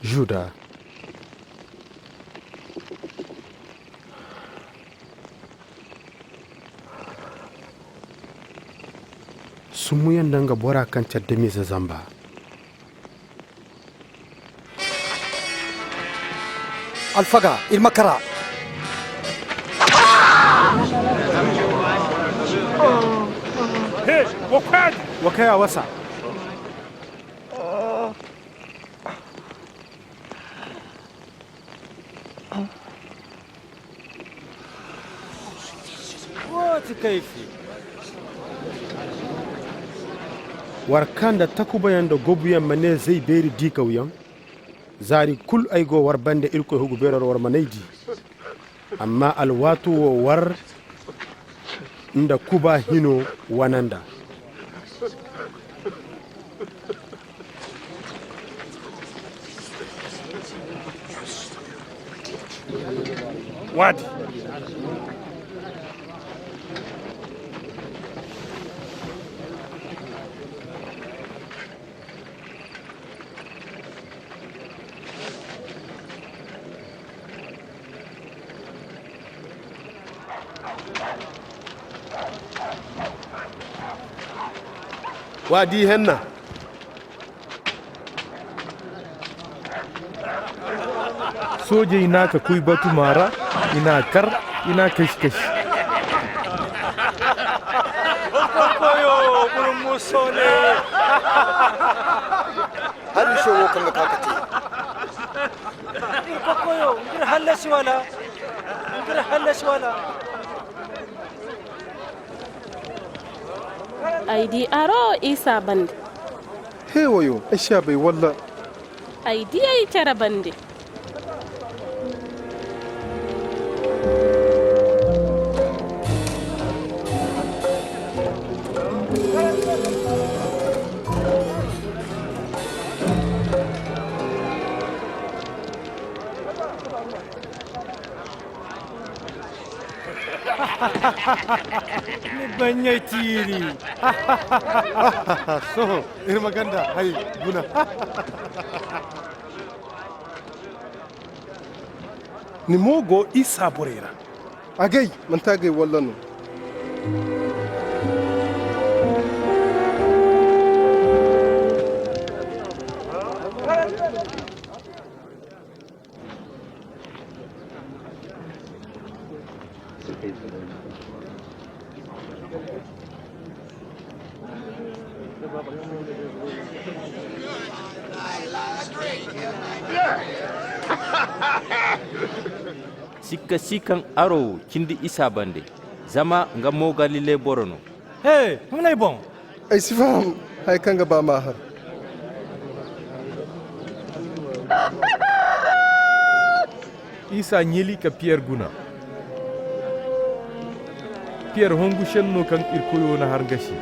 Juda. Summuyaŋ nda nga bora kaŋ care damize zamba. Alfaga, iri ma kara. He, wa koy a di. Wa koy a wasa. Wo ti kayfi. War kaa nda takubayaŋ nda gobuyaŋ ma ne zay beeri diikawyaŋ. Zaari kulu ay go war banda Irkoy hugu beero ra war man'ay di. Amma alwaato wo war nda kuba hino wane nd'a. Waadi. Wa di henna. Soojey n'a ka koy batuma ra, i n'a kar, i n'a kashi-kashi. Koyo, burmuso ne. Hali showo kaŋ ga ka ka te. Iri kokoyo, iri hallasi wala? Iri hallasi wala? Ay di aro Isa bande. He wayo, ay si a bay walla? Ay di ay care bande. Ni banɲey tiiri. Sohõ, iri ma ganda hay guna. Ni mo go Isa borey ra. Agay, manti agay walla no? Sikka si kaŋ aro wo cindi Isa bande, zama nga mo Galile boro no. He, huna ay boŋ. Ay si faham hari kaŋ ga ba ma a har. Isa ɲili ka Piyer guna. Piyer hongu senno kaŋ Irikoyo na har nga se.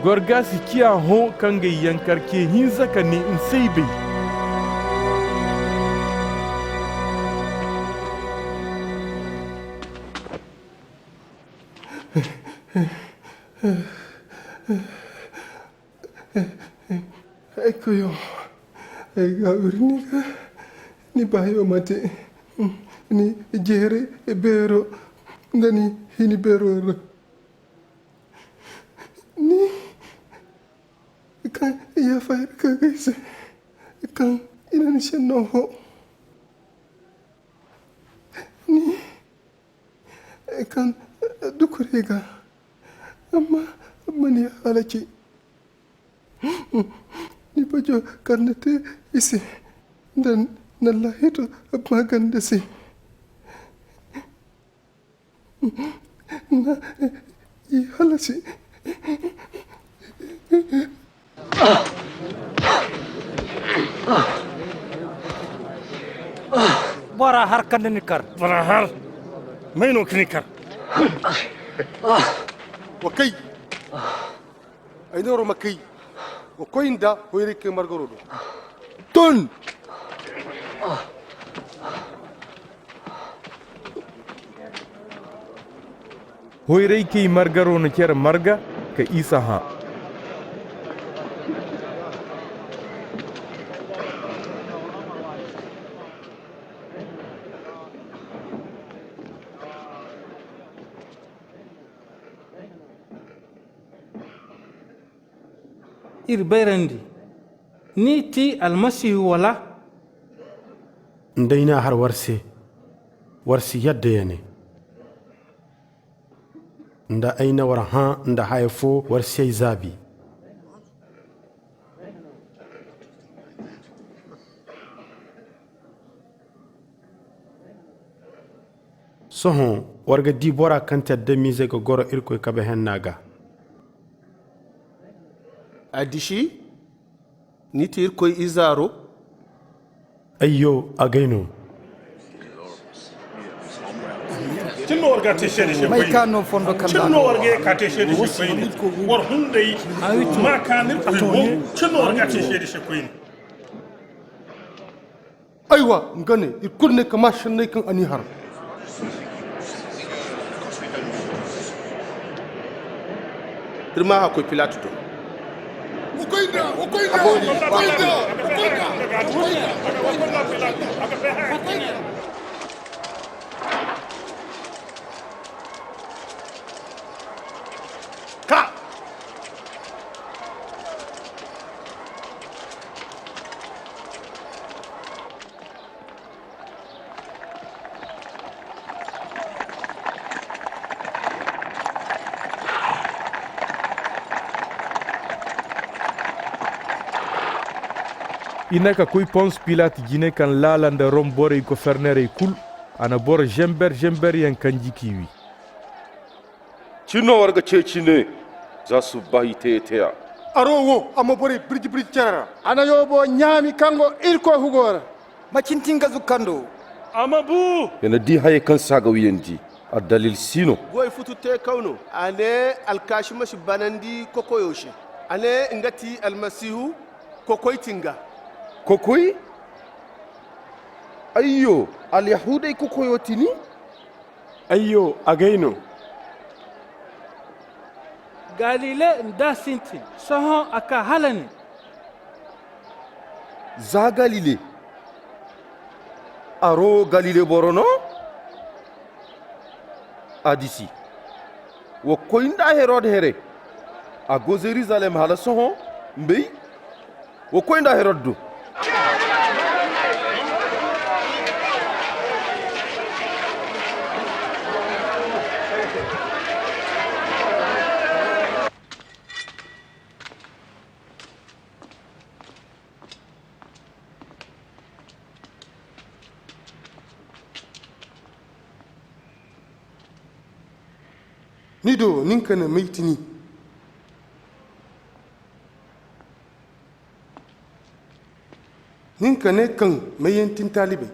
Gorgasi ciya hõ kaŋ g'ay yankar ce hinza ka ne, "Ni s'ay bay." Ay koyo, ay ga wiri ni ga, ni baayo ma te, ni jeere beero nda ni hini beero ra. Ni kaŋ i yaafa iri kaŋ ga ay se, kaŋ i na ni senno hõ. Ni kaŋ dukurey ga, amma ma ni halaci. Ni bajo kaŋ ni te i se, nda ni na laahito maaganda se. Na i halasi. Bora har kaŋ ni kar. Bora har. May no ka ni kar? Wa kay. Ay nooro ma kay. Wa koy nda hoyray kay margaro do. Tun! Hoyray kay margaro na care marga ka Isa hã. iri bayrandi. Ni ti Almasihu, wala? Nd'ay n'a har war se, war si yadda ya ne. Nda ay na war hã nda haya fo, war si ay zaabi. Sohõ war ga di bora kaŋ ti adamiizey ga goro Irkoy kabe henna gaa. A disi, ni ti Irkoy izaaro? Ayyo, agay no. Cin no war ga te seede se koyne. May ka no fondo kala. Cin no war ga ye ka te seede se koyne. War hunday ma ka ni koy wo. Cin no war ga te seede se koyne. Aywa, nga ne, i kulu ne ka maa sanney kaŋ a n'i har. Iri ma a koy Pilatu do. Wa koy nd'a, wa koy nd'a, wa koy nd'a, wa koy nd'a, wa koy nd'a. Ka! I ne ka koy Pons Pilat jine, kaŋ laala nda Rom borey gofornerey kulu. A na boro zember-zemberyaŋ kanji k'i wi. Cin no war ga ceeci ne, za subbaahi teeya-teeya. Aro wo, a ma borey birji-birji care ra. A na yoobo ɲaami kaŋ go Irkoy hugo ra. Ma cintin ga zukando. A ma bu! Ya na di hayey kaŋ se a ga wiyandi, addalil si no. Goy futu teekaw no. A ne alkaasi ma si banandi kokoyo se. A ne nga ti Almasihu, kokoy ti nga. Kokoy? Ayyo, Alyahuudey kokoyo ti ni? Ayyo, agay no. Galile nd'a sintin, sohõ a kaa hala nin. Za Galile? Aro Galile boro no? A disi. Wa koy nd'a Herod here. A go Zerizalem hala sohõ, mbey. Wa koy nd'a Herod do. Ni do, nin ka ne may ti ni? Nin ka ne kaŋ mayyaŋ ti ni taalibey.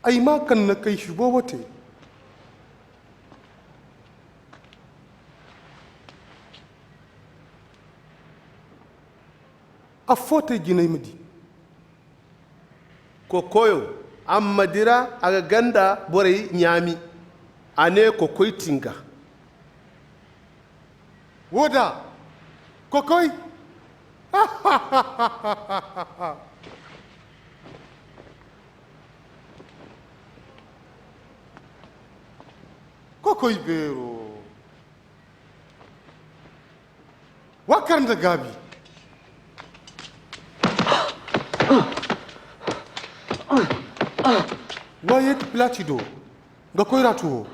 Ay maa kaŋ na kay si boobo te. Affo te jinay ma di. Kokoyo, a ma dira, a ga ganda borey ɲaami. A ne kokoy ti nga. Wo da, kokoy. Kokoy beero. Wa kar nda gaabi. Wa yeeti Pilati do, nga koyra tuwo.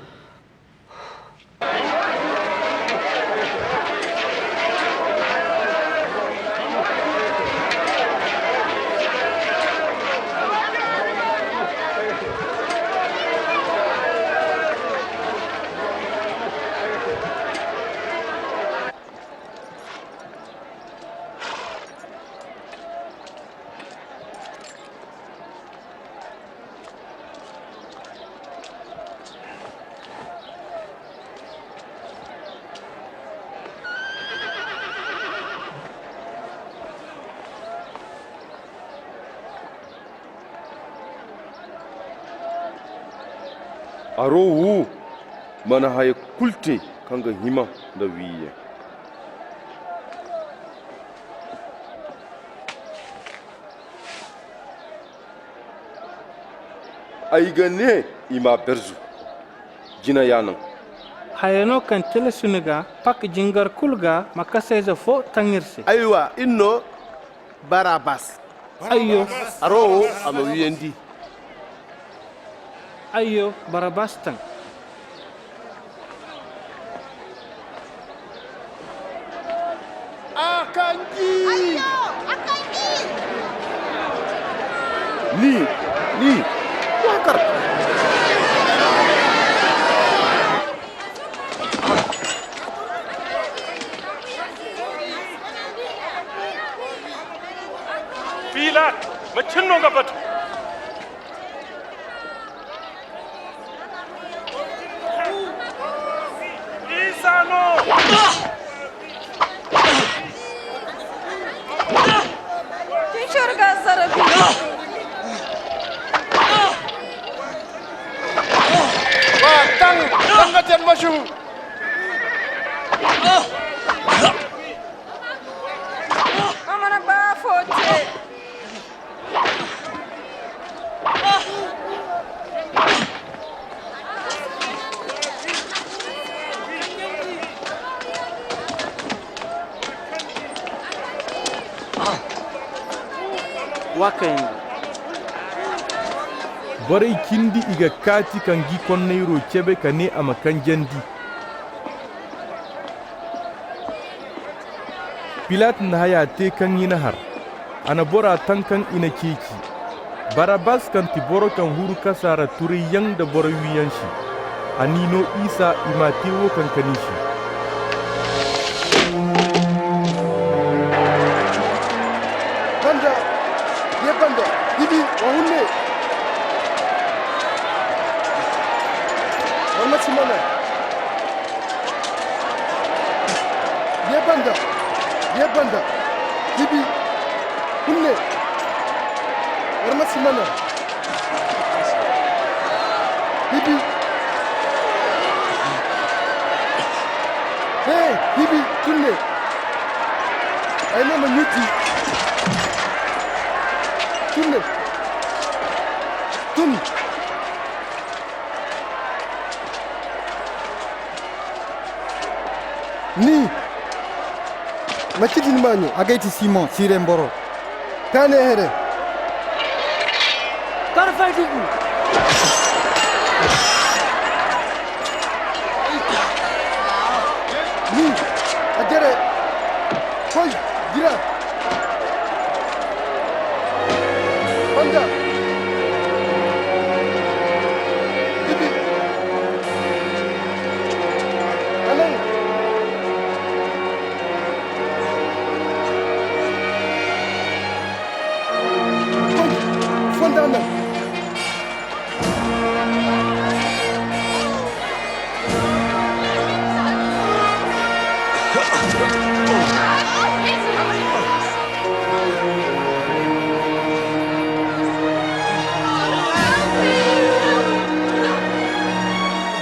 Aro wo mana haya kulu te kaŋ ga hima nda wiiyaŋ. Ay ga ne i m'a berzu. Jina ya naŋ. Haya no kaŋ tilas ni ga pak jingar kulu ga ma kasayze fo taŋ iri se. Aywa, iri no Barabas. Ayyo. Aro wo, a ma wiyandi. Ayyo, Barabas taŋ. A kanji! Ayyo, a kanji! Ni, ni, wa kar! Pilat, macin no nga batu? Isa no! Cin shorga sarabi. Wa taŋ, taŋ ga ten masu. A mana ba fo te. Wa kayandi. Borey cindi i ga kaati ka ngi konnayro cabe ka ne a ma kanjandi. Pilat na haya te kaŋ i na har. A na bora taŋ kaŋ i na ceeci. Barabas kaŋ ti boro kaŋ huru kasaara turayyaŋ da boro wiyaŋ se. A n'i no Isa i m'a te wo kaŋ ka n'i se. Banda, ye banda, bibi, wa hunne. Wa ma si mana. Ye banda, ye banda, bibi, kunne, war ma si mana. Bibi. Hey, bibi, tunne. Ay ne ma ɲuti. Tunne. Tun. Ni, manti din maaɲo, a gay ti Simon, Siren boro. Ka ne here. Karfay dugu. Ni, a jere. Koy, jira. Banda. Bibi. Anan. Fonda nan.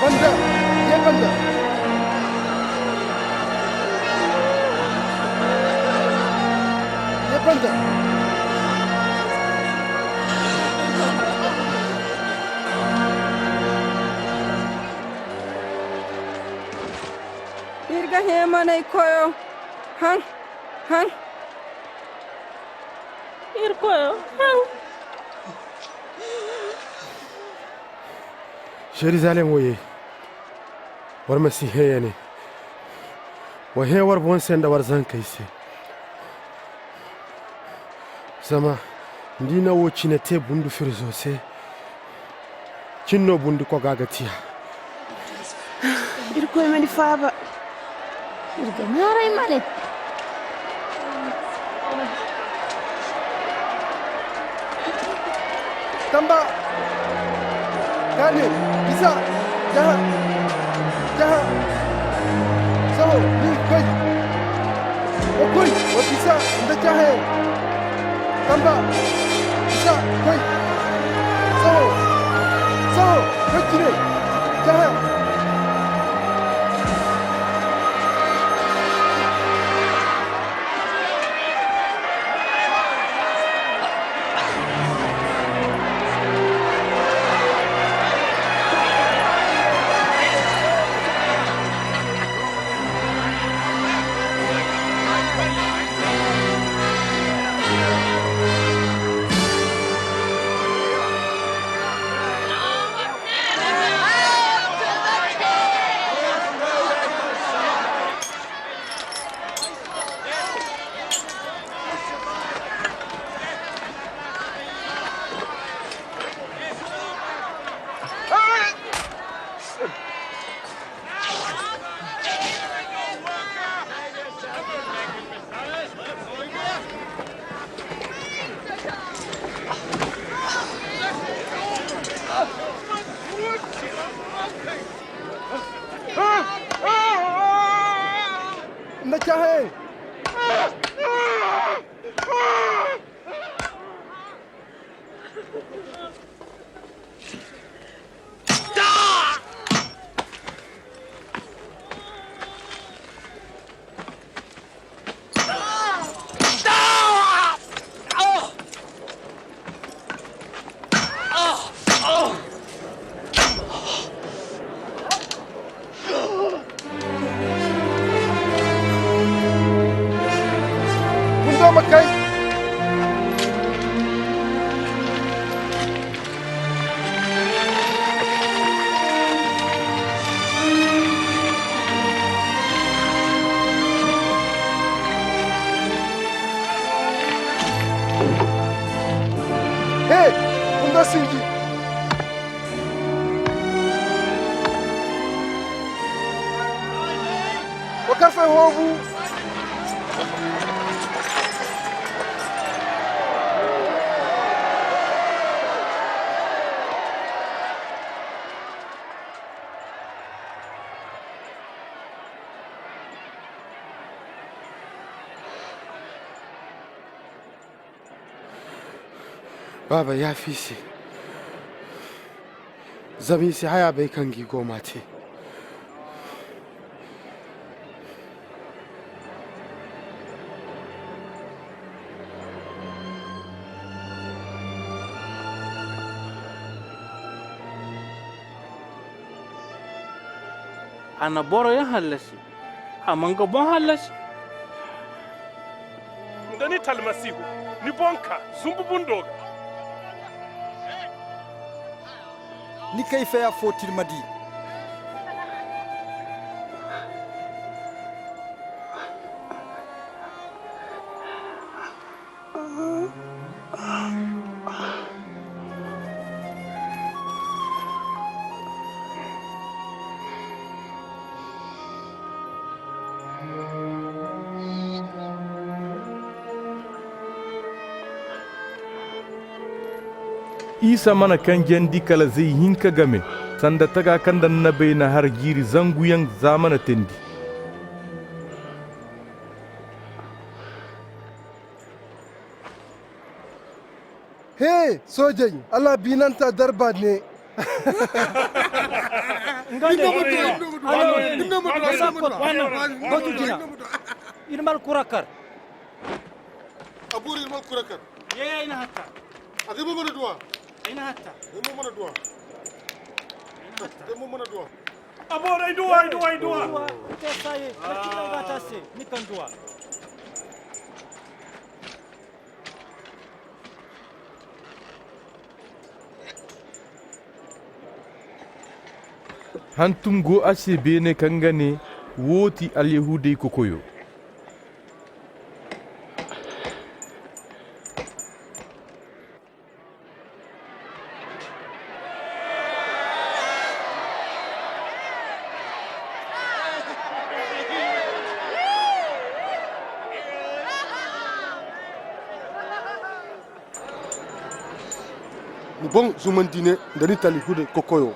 Banda, ye banda. Ye banda. Iri ga hẽemanay koyo. Haŋ, haŋ. Iri koyo, haŋ. Zerizalem wo ye, war ma si hẽ ya ne. Wa hẽ war boŋ se nda war zankey se. Zama ni na wo cine te bundu firzo se, cin no bundu koga ga tiya. Irkoy ma ni faaba. Iri ga ŋwaaray mane. Tamba. Kaani, bisa, jaha, jaha. Sohõ, ni koy. Wa koy, wa bisa nda jahayaŋ. Tamba, bisa, koy. Sohõ, sohõ, koy cine, jaha. Nda cahãyaŋ. Bundo ma kay. He, bundo sinji. Wa karfey hoobu. Baaba, yaafa i se, zama i si haya bay kaŋ ga i go m'a te. A na boroyaŋ hallasi, a mana nga boŋ hallasi. Nda ni ti Almasihu, ni boŋ kaa zumbu bundo ga. Ni kayfey afo tilmadi. Isa mana kanjandi kala zay hinka game, sanda taga kaŋ nda annabey na har jiiri zanguyaŋ za mana teendi. He, soojey, Alla biinanta darba ne. Nga ne. Iri ma alkura kar. A buru iri ma alkura kar. Ye, ay na hatta. A ga mo mana duwa. Ay na hatta. Ay mo mana duwa. Ay na hatta. Ay mo mana duwa. A boro, ay duwa, ay duwa, ay duwa. Te saye, lakin ay ga ta se, ni kaŋ duwa. Hantum go a se beene kaŋ ga ne: Wo ti Alyahuudey kokoyo. Ni boŋ zumandi ne nda ni tali hude kokoyo.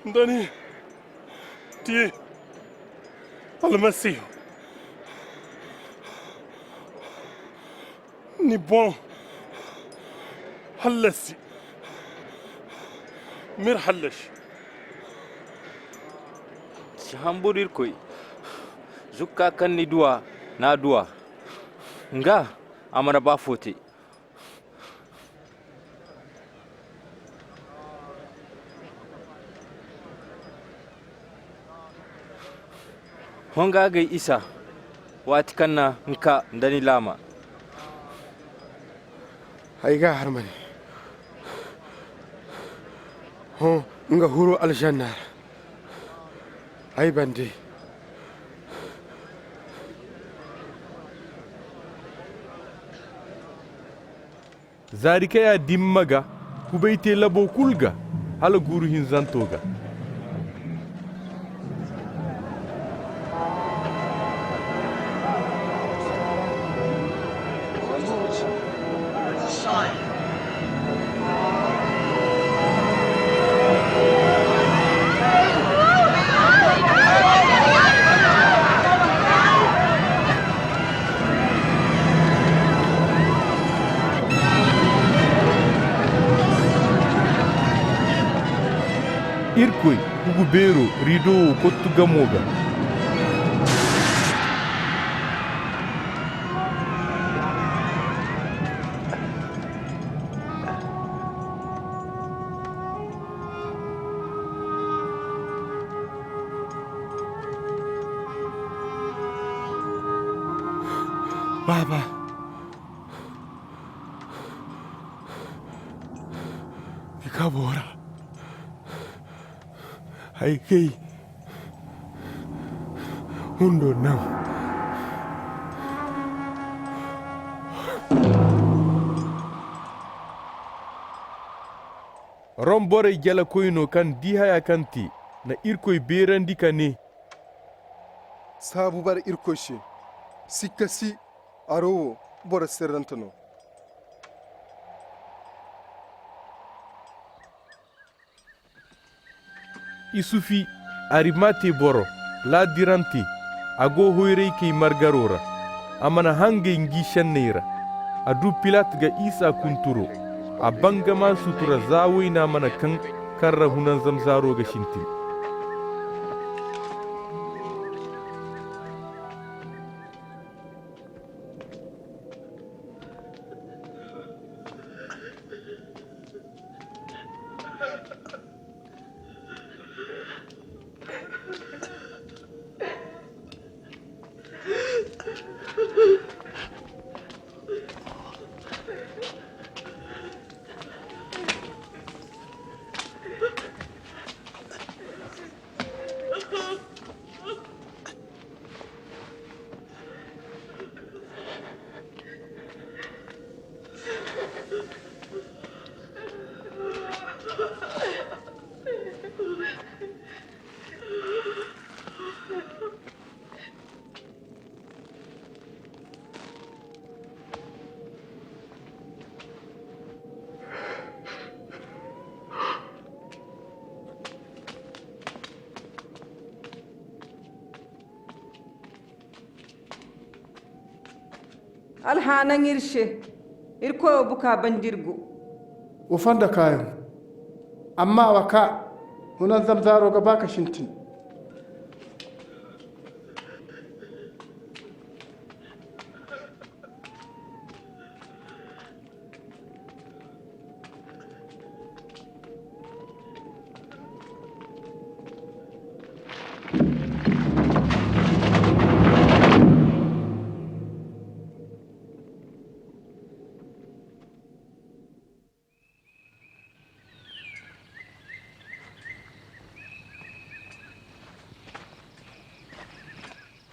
Nda ni ti Almasihu, ni boŋ hallasi, m'iri hallasi. Si hamburu Irkoy, zukka kaŋ ni du a, n'a du a. Nga, a mana baa fo te. Hõ nga gay isa, waati kaŋ na nka nda ni laama. Ay ga har ma ne. Hõ nga huru aljanna ra. Ay bande. Zaari kaya dimma ga kubay te labo kulu ga, hala guuru hinzanto ga. Irkoy hugu beero rido wo kottu gamo ga. Baaba, i ka boora. Hay kay hundo naŋ. Rom borey jalakoy no kaŋ di haya kaŋ te, na Irkoy beerandi ka ne: Saabu bara Irkoy se, sikka si, aro wo boro sirrante no. Isufi, Arimate boro, laadirante, a go hoyraykey margaro ra. A mana hangay ngi senney ra. A du Pilat ga Isa kunturo. A ban ga maa sutura za wayna mana kaŋ kaŋ ra hunanzam zaaro ga sintin. Alhaanaŋ iri se, Irkoyo buka banda iri go. Wa fonda kaayaŋ, amma wa kaa, hunanzam zaaro ga ba ka sintin.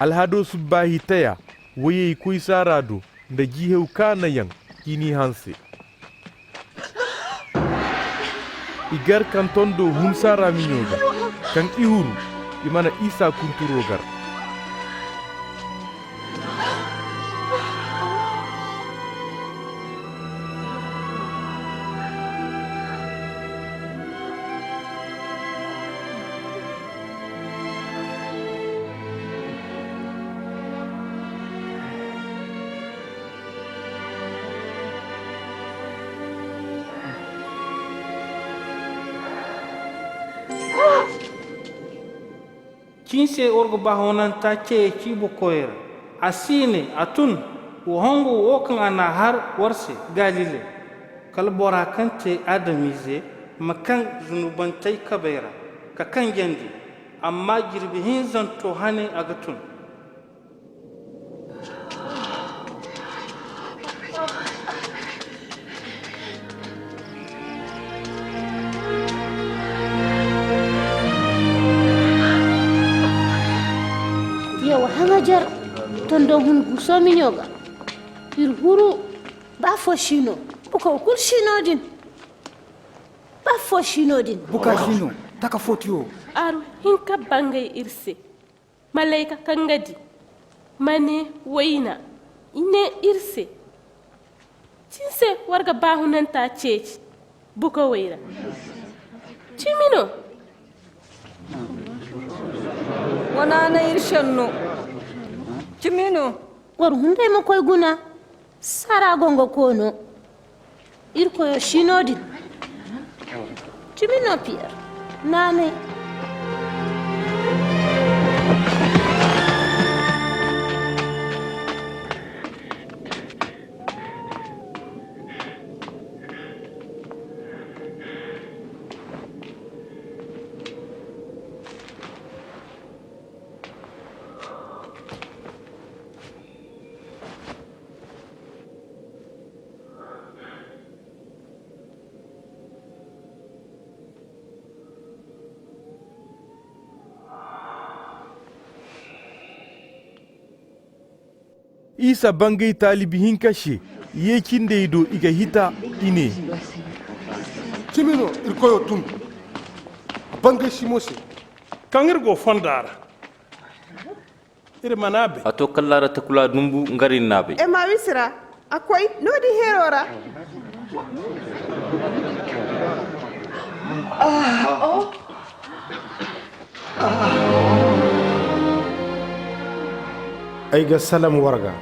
Alhado subbaahi taya, wayey koy saara do, nda jihew kaanayaŋ, i n'i hanse. I gar kaŋ tondo hun saara miɲo ga, kaŋ i huru, i mana Isa kunturo gar. Cin se iri ga ba honanta ce ciibo koyey ra. A si ne, a tun. Wa hongo wo kaŋ a n'a har war se Galile, kala bora kaŋ te Adam-ize ma kaŋ zunubantey kabey ra ka kanjandi, amma jirbi hinzanto hane a ga tun. Yawa, haŋajar tondo hun guuso miɲo ga. Iri huru, ba fo si no, bukaw kulu si no-din. Ba fo si no-din. Buka si no, taka fo tiyo. Aru hinka bangay iri se. Malayka kaŋ ga di, ma ne wayna, i ne iri se, cin se war ga baahunanta ceeci bukawey ra. Cimi no. Wa naanay iri senno. Cimi no. War hunday ma koy guna. Sara gongo koono, Irkoyo si no-din. Cimi no Piyer naanay. Isa bangay taalibi hinka se ye cindey do i ga hita, i ne. Cimi no, Irkoyo tun bangay Simon se. Kaŋ iri go fonda ra, iri mana bay. A to kalla ra takula dumbu ngari na bay. Emawis ra, a koy no-din hero ra. Ay ga salam war ga.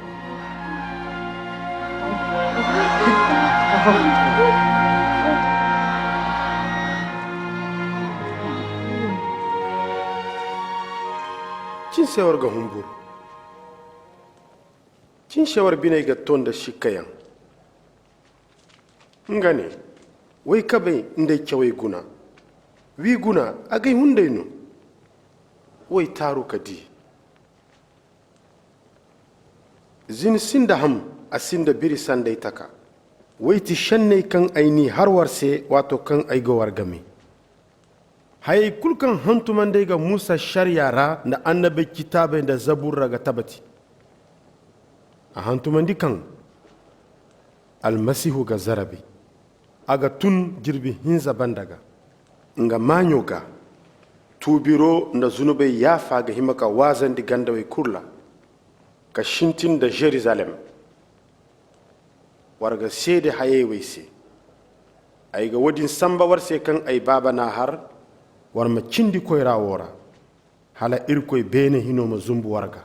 Cin se war ga humbur. Cin se war biney ga to nda sikkayaŋ. Nga ne, way kabey nd'ay cawey guna. Wi guna, agay hunday no. Way taaru ka di. Zin sinda ham, a sinda biri sanday taka. Way ti senney kaŋ ay n'i har war se waato kaŋ ay go war game. Hayey kulu kaŋ hantumandey ga Musa Sariya ra nda annabey citaabey nda Zabur ra ga tabati. A hantumandi kaŋ Almasihu ga zarabi. A ga tun jirbi hinza banda ga. Nga maaɲo ga, tuubiro nda zunubey yaafa ga hima ka waazandi gandawey kulu ra, ka sintin nda Jerusalem. War ga seede hayey wey se. Ay ga woodin samba war se kaŋ ay Baaba n'a har war ma cindi koyra wo ra, hala Irkoy beene hino ma zumbu war ga.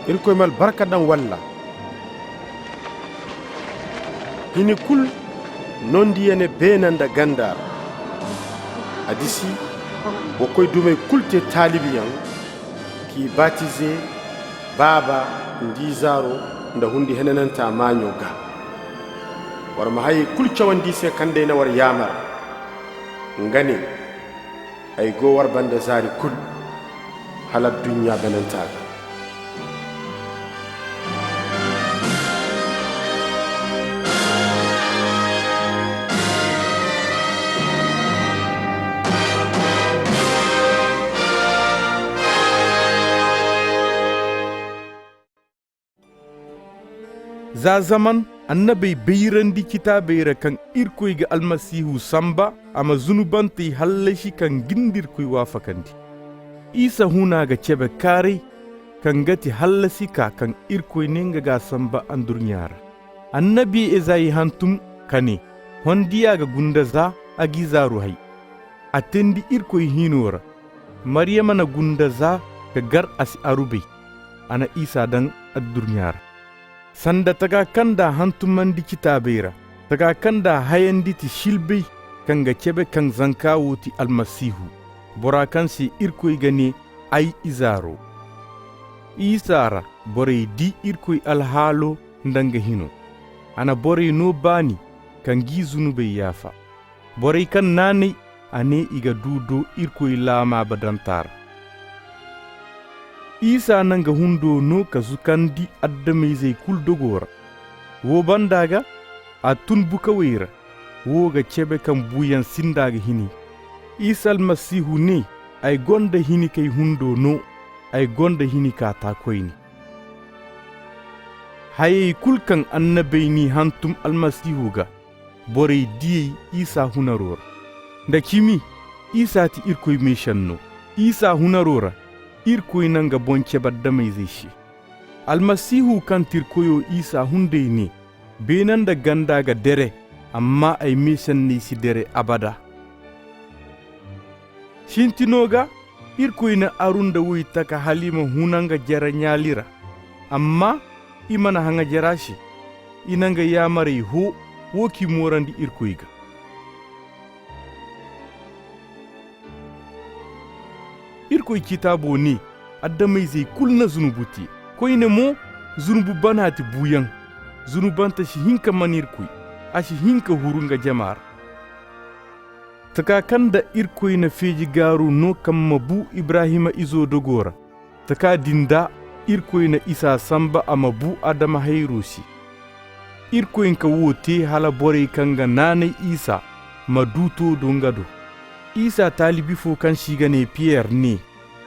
Irkoy ma albarka daŋ walla. Hini kulu nondi ya ne beena nda ganda ra. A disi wa koy dumey kulu te taalibiyaŋ, k'i batize Baaba nda Izaaro nda Hundi Henananta maaɲo gaa. War ma hayey kulu cawandi i se kaŋ day na war yaamar. Nga ne, ay go war banda zaari kulu, hala adduɲɲa bananta ga. Za zaman annabey bayrandi citaabey ra kaŋ Irkoy ga Almasihu samba a ma zunubantey hallasi kaŋ ga nda Irkoy waafakandi. Isa huna ga cabe kaaray kaŋ ga ti hallasi kaa kaŋ Irkoy ne nga g'a samba andurɲa ra. Annabi Ezayi hantum ka ne, Hondiya ga gunda za a g'i zaaru hay. A teendi Irkoy hino ra. Maryama na gunda za ka gar a si arubay. A na Isa daŋ adduɲɲa ra. Sanda taga kaŋ d'a hantumandi citaabey ra, taga kaŋ d'a hayandi ti silbey kaŋ ga cabe kaŋ zanka wo ti Almasihu, bora kaŋ se Irkoy ga ne ay izaaro. Isa ra borey di Irkoy alhaalo nda nga hino. A na borey no baani ka ngi zunubey yaafa. Borey kaŋ naanay a ne i ga du do Irkoy laama badanta ra. Isa na nga hundo no ka zukandi adamizey kulu dogo ra. Wo banda ga, a tun bukawey ra. Wo ga cabe kaŋ buuyaŋ sinda ga hini. Isa Almasihu ne, ay gonda hini k'ay hundo no, ay gonda hini k'a ta koyne. Hayey kulu kaŋ annabey n'i hantum Almasihu ga, borey diyey Isa hunaro ra. Nda cimi, Isa ti Irkoy meesanno. Isa hunaro ra, Irkoy na nga boŋ cabe adamizey se. Almasihu kaŋ ti iri Koyo Isa hunday ne, beene nda ganda ga dere, amma ay meesanney si dere abada. Sintino ga, Irkoy na aru nda woy taka hala i ma huna nga jare ɲaali ra. Amma i mana haŋa jara se. I na nga yaamarey ho, wo k'i moorandi Irkoy ga. Irkoy citaabo ne, adamizey kulu na zunubu te. Koyne mo, zunubu bana ti buuyaŋ. Zunubante si hin ka man Irkoy. A si hin ka huru nga jama ra. Taka kaŋ da Irkoy na feeji gaaru no kaŋ ma bu Ibrahima izo dogo ra, taka din da Irkoy na Isa samba a ma bu Adama hayro se. Irkoy nga wo te hala borey kaŋ ga naanay Isa ma du to do nga do. Isa taalibi fo kaŋ se i ga ne Piyer ne,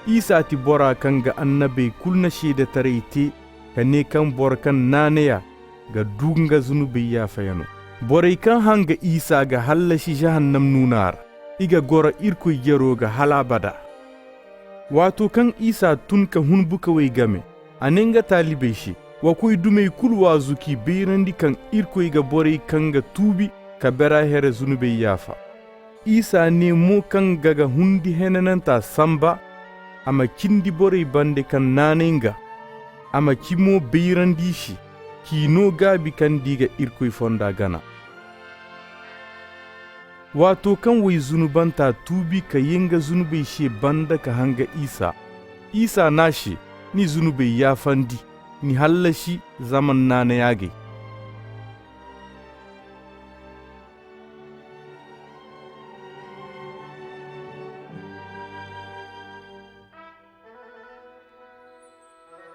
Isa ti bora kaŋ ga annabey kulu na seedetaray te ka ne kaŋ boro kaŋ naanay a ga du nga zunubey yaafayano. Borey kaŋ hanga Isa ga hallasi jahannam nuuna ra, i ga goro Irkoy jaro ga hal abada. Waato kaŋ Isa tun ka hun bukawey game, a ne nga taalibey se, wa koy dumey kulu waazu k'i bayrandi kaŋ Irkoy ga borey kaŋ ga tuubi ka bera here zunubey yaafa. Isa ne mo kaŋ nga ga hundi henananta samba, a ma cindi borey bande kaŋ naanay nga, a ma cimo bayrandi i se, k'i no gaabi kaŋ d'i ga Irkoy fonda gana. Waato kaŋ way zunubanta tuubi ka ye nga zunubey se banda ka hanga Isa, Isa ne a se, ni zunubey yaafandi, ni hallasi zaman naanay agay.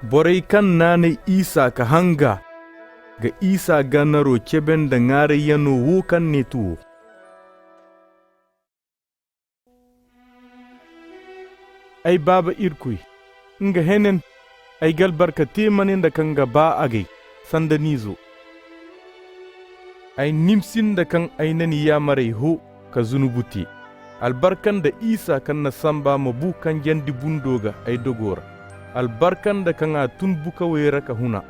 Borey kaŋ naanay Isa ka hanga ga Isa ganaro cebe nda ŋaarayyano wo kaŋ ne tuwo. Ay Baaba Irkoy, nga henen, ay ga albarka te ma ne nda kaŋ ga ba agay, sanda ni izo. Ay nimsi nda kaŋ ay na ni yaamarey ho ka zunubu te. Albarka nda Isa kaŋ na samba ma bu kaŋ jandi bundo ga ay dogo ra. Albarka nda kaŋ a tun bukawey ra ka huna.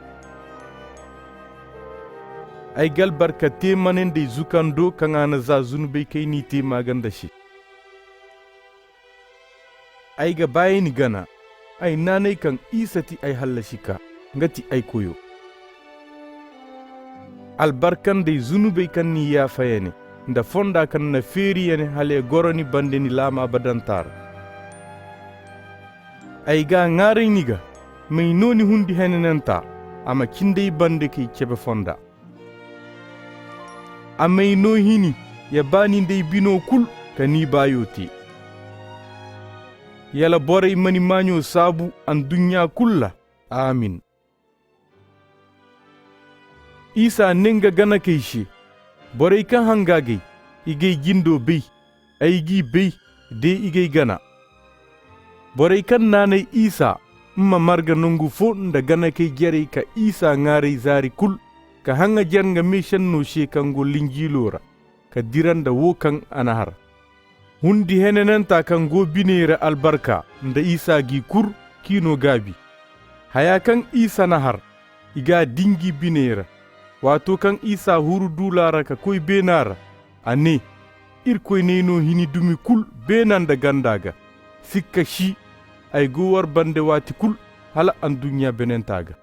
Ay ga albarka te ma ne nd'ay zukando kaŋ a na za zunubey kayni te maaganda se. Ay ga baayey ni gana, ay naanay kaŋ Isa ti ay hallasi ka, nga ti ay Koyo. Albarka nd'ay zunubey kaŋ ni yaafa ya ne, nda fonda kaŋ na feeri ya ne hala ya goro ni bande ni laama badanta ra. Ay ga a ŋwaaray ni ga, m'ay no ni hundi henananta, a ma cind'ay bande k'ay cabe fonda. A m'ay no hini ya baani nd'ay bino kulu ka ni baayo te. Yala borey ma ni maaɲo saabu anduɲɲa kulu ra. Amin. Isa ne nga ganakey se, borey kaŋ hanga g'ay, i g'ay jindo bay, ay g'i bay, de i g'ay gana. Borey kaŋ naanay Isa, ma marga nangu fo nda ganakey jarey ka Isa ŋwaaray zaari kulu, ka haŋajer nga meesenno se kaŋ go Linjiilo ra, ka dira nda wo kaŋ a na har. Hundi henananta kaŋ go biney ra albarka nda Isa g'i kur k'i no gaabi. Haya kaŋ Isa na har, i g'a dinji biney ra. Waato kaŋ Isa huru duula ra ka koy beena ra, a ne: Irikoy n'ay no hini dumi kulu beena nda ganda gaa. Sikka si, ay go war bande waati kulu, hala anduɲɲa beenanta gaa.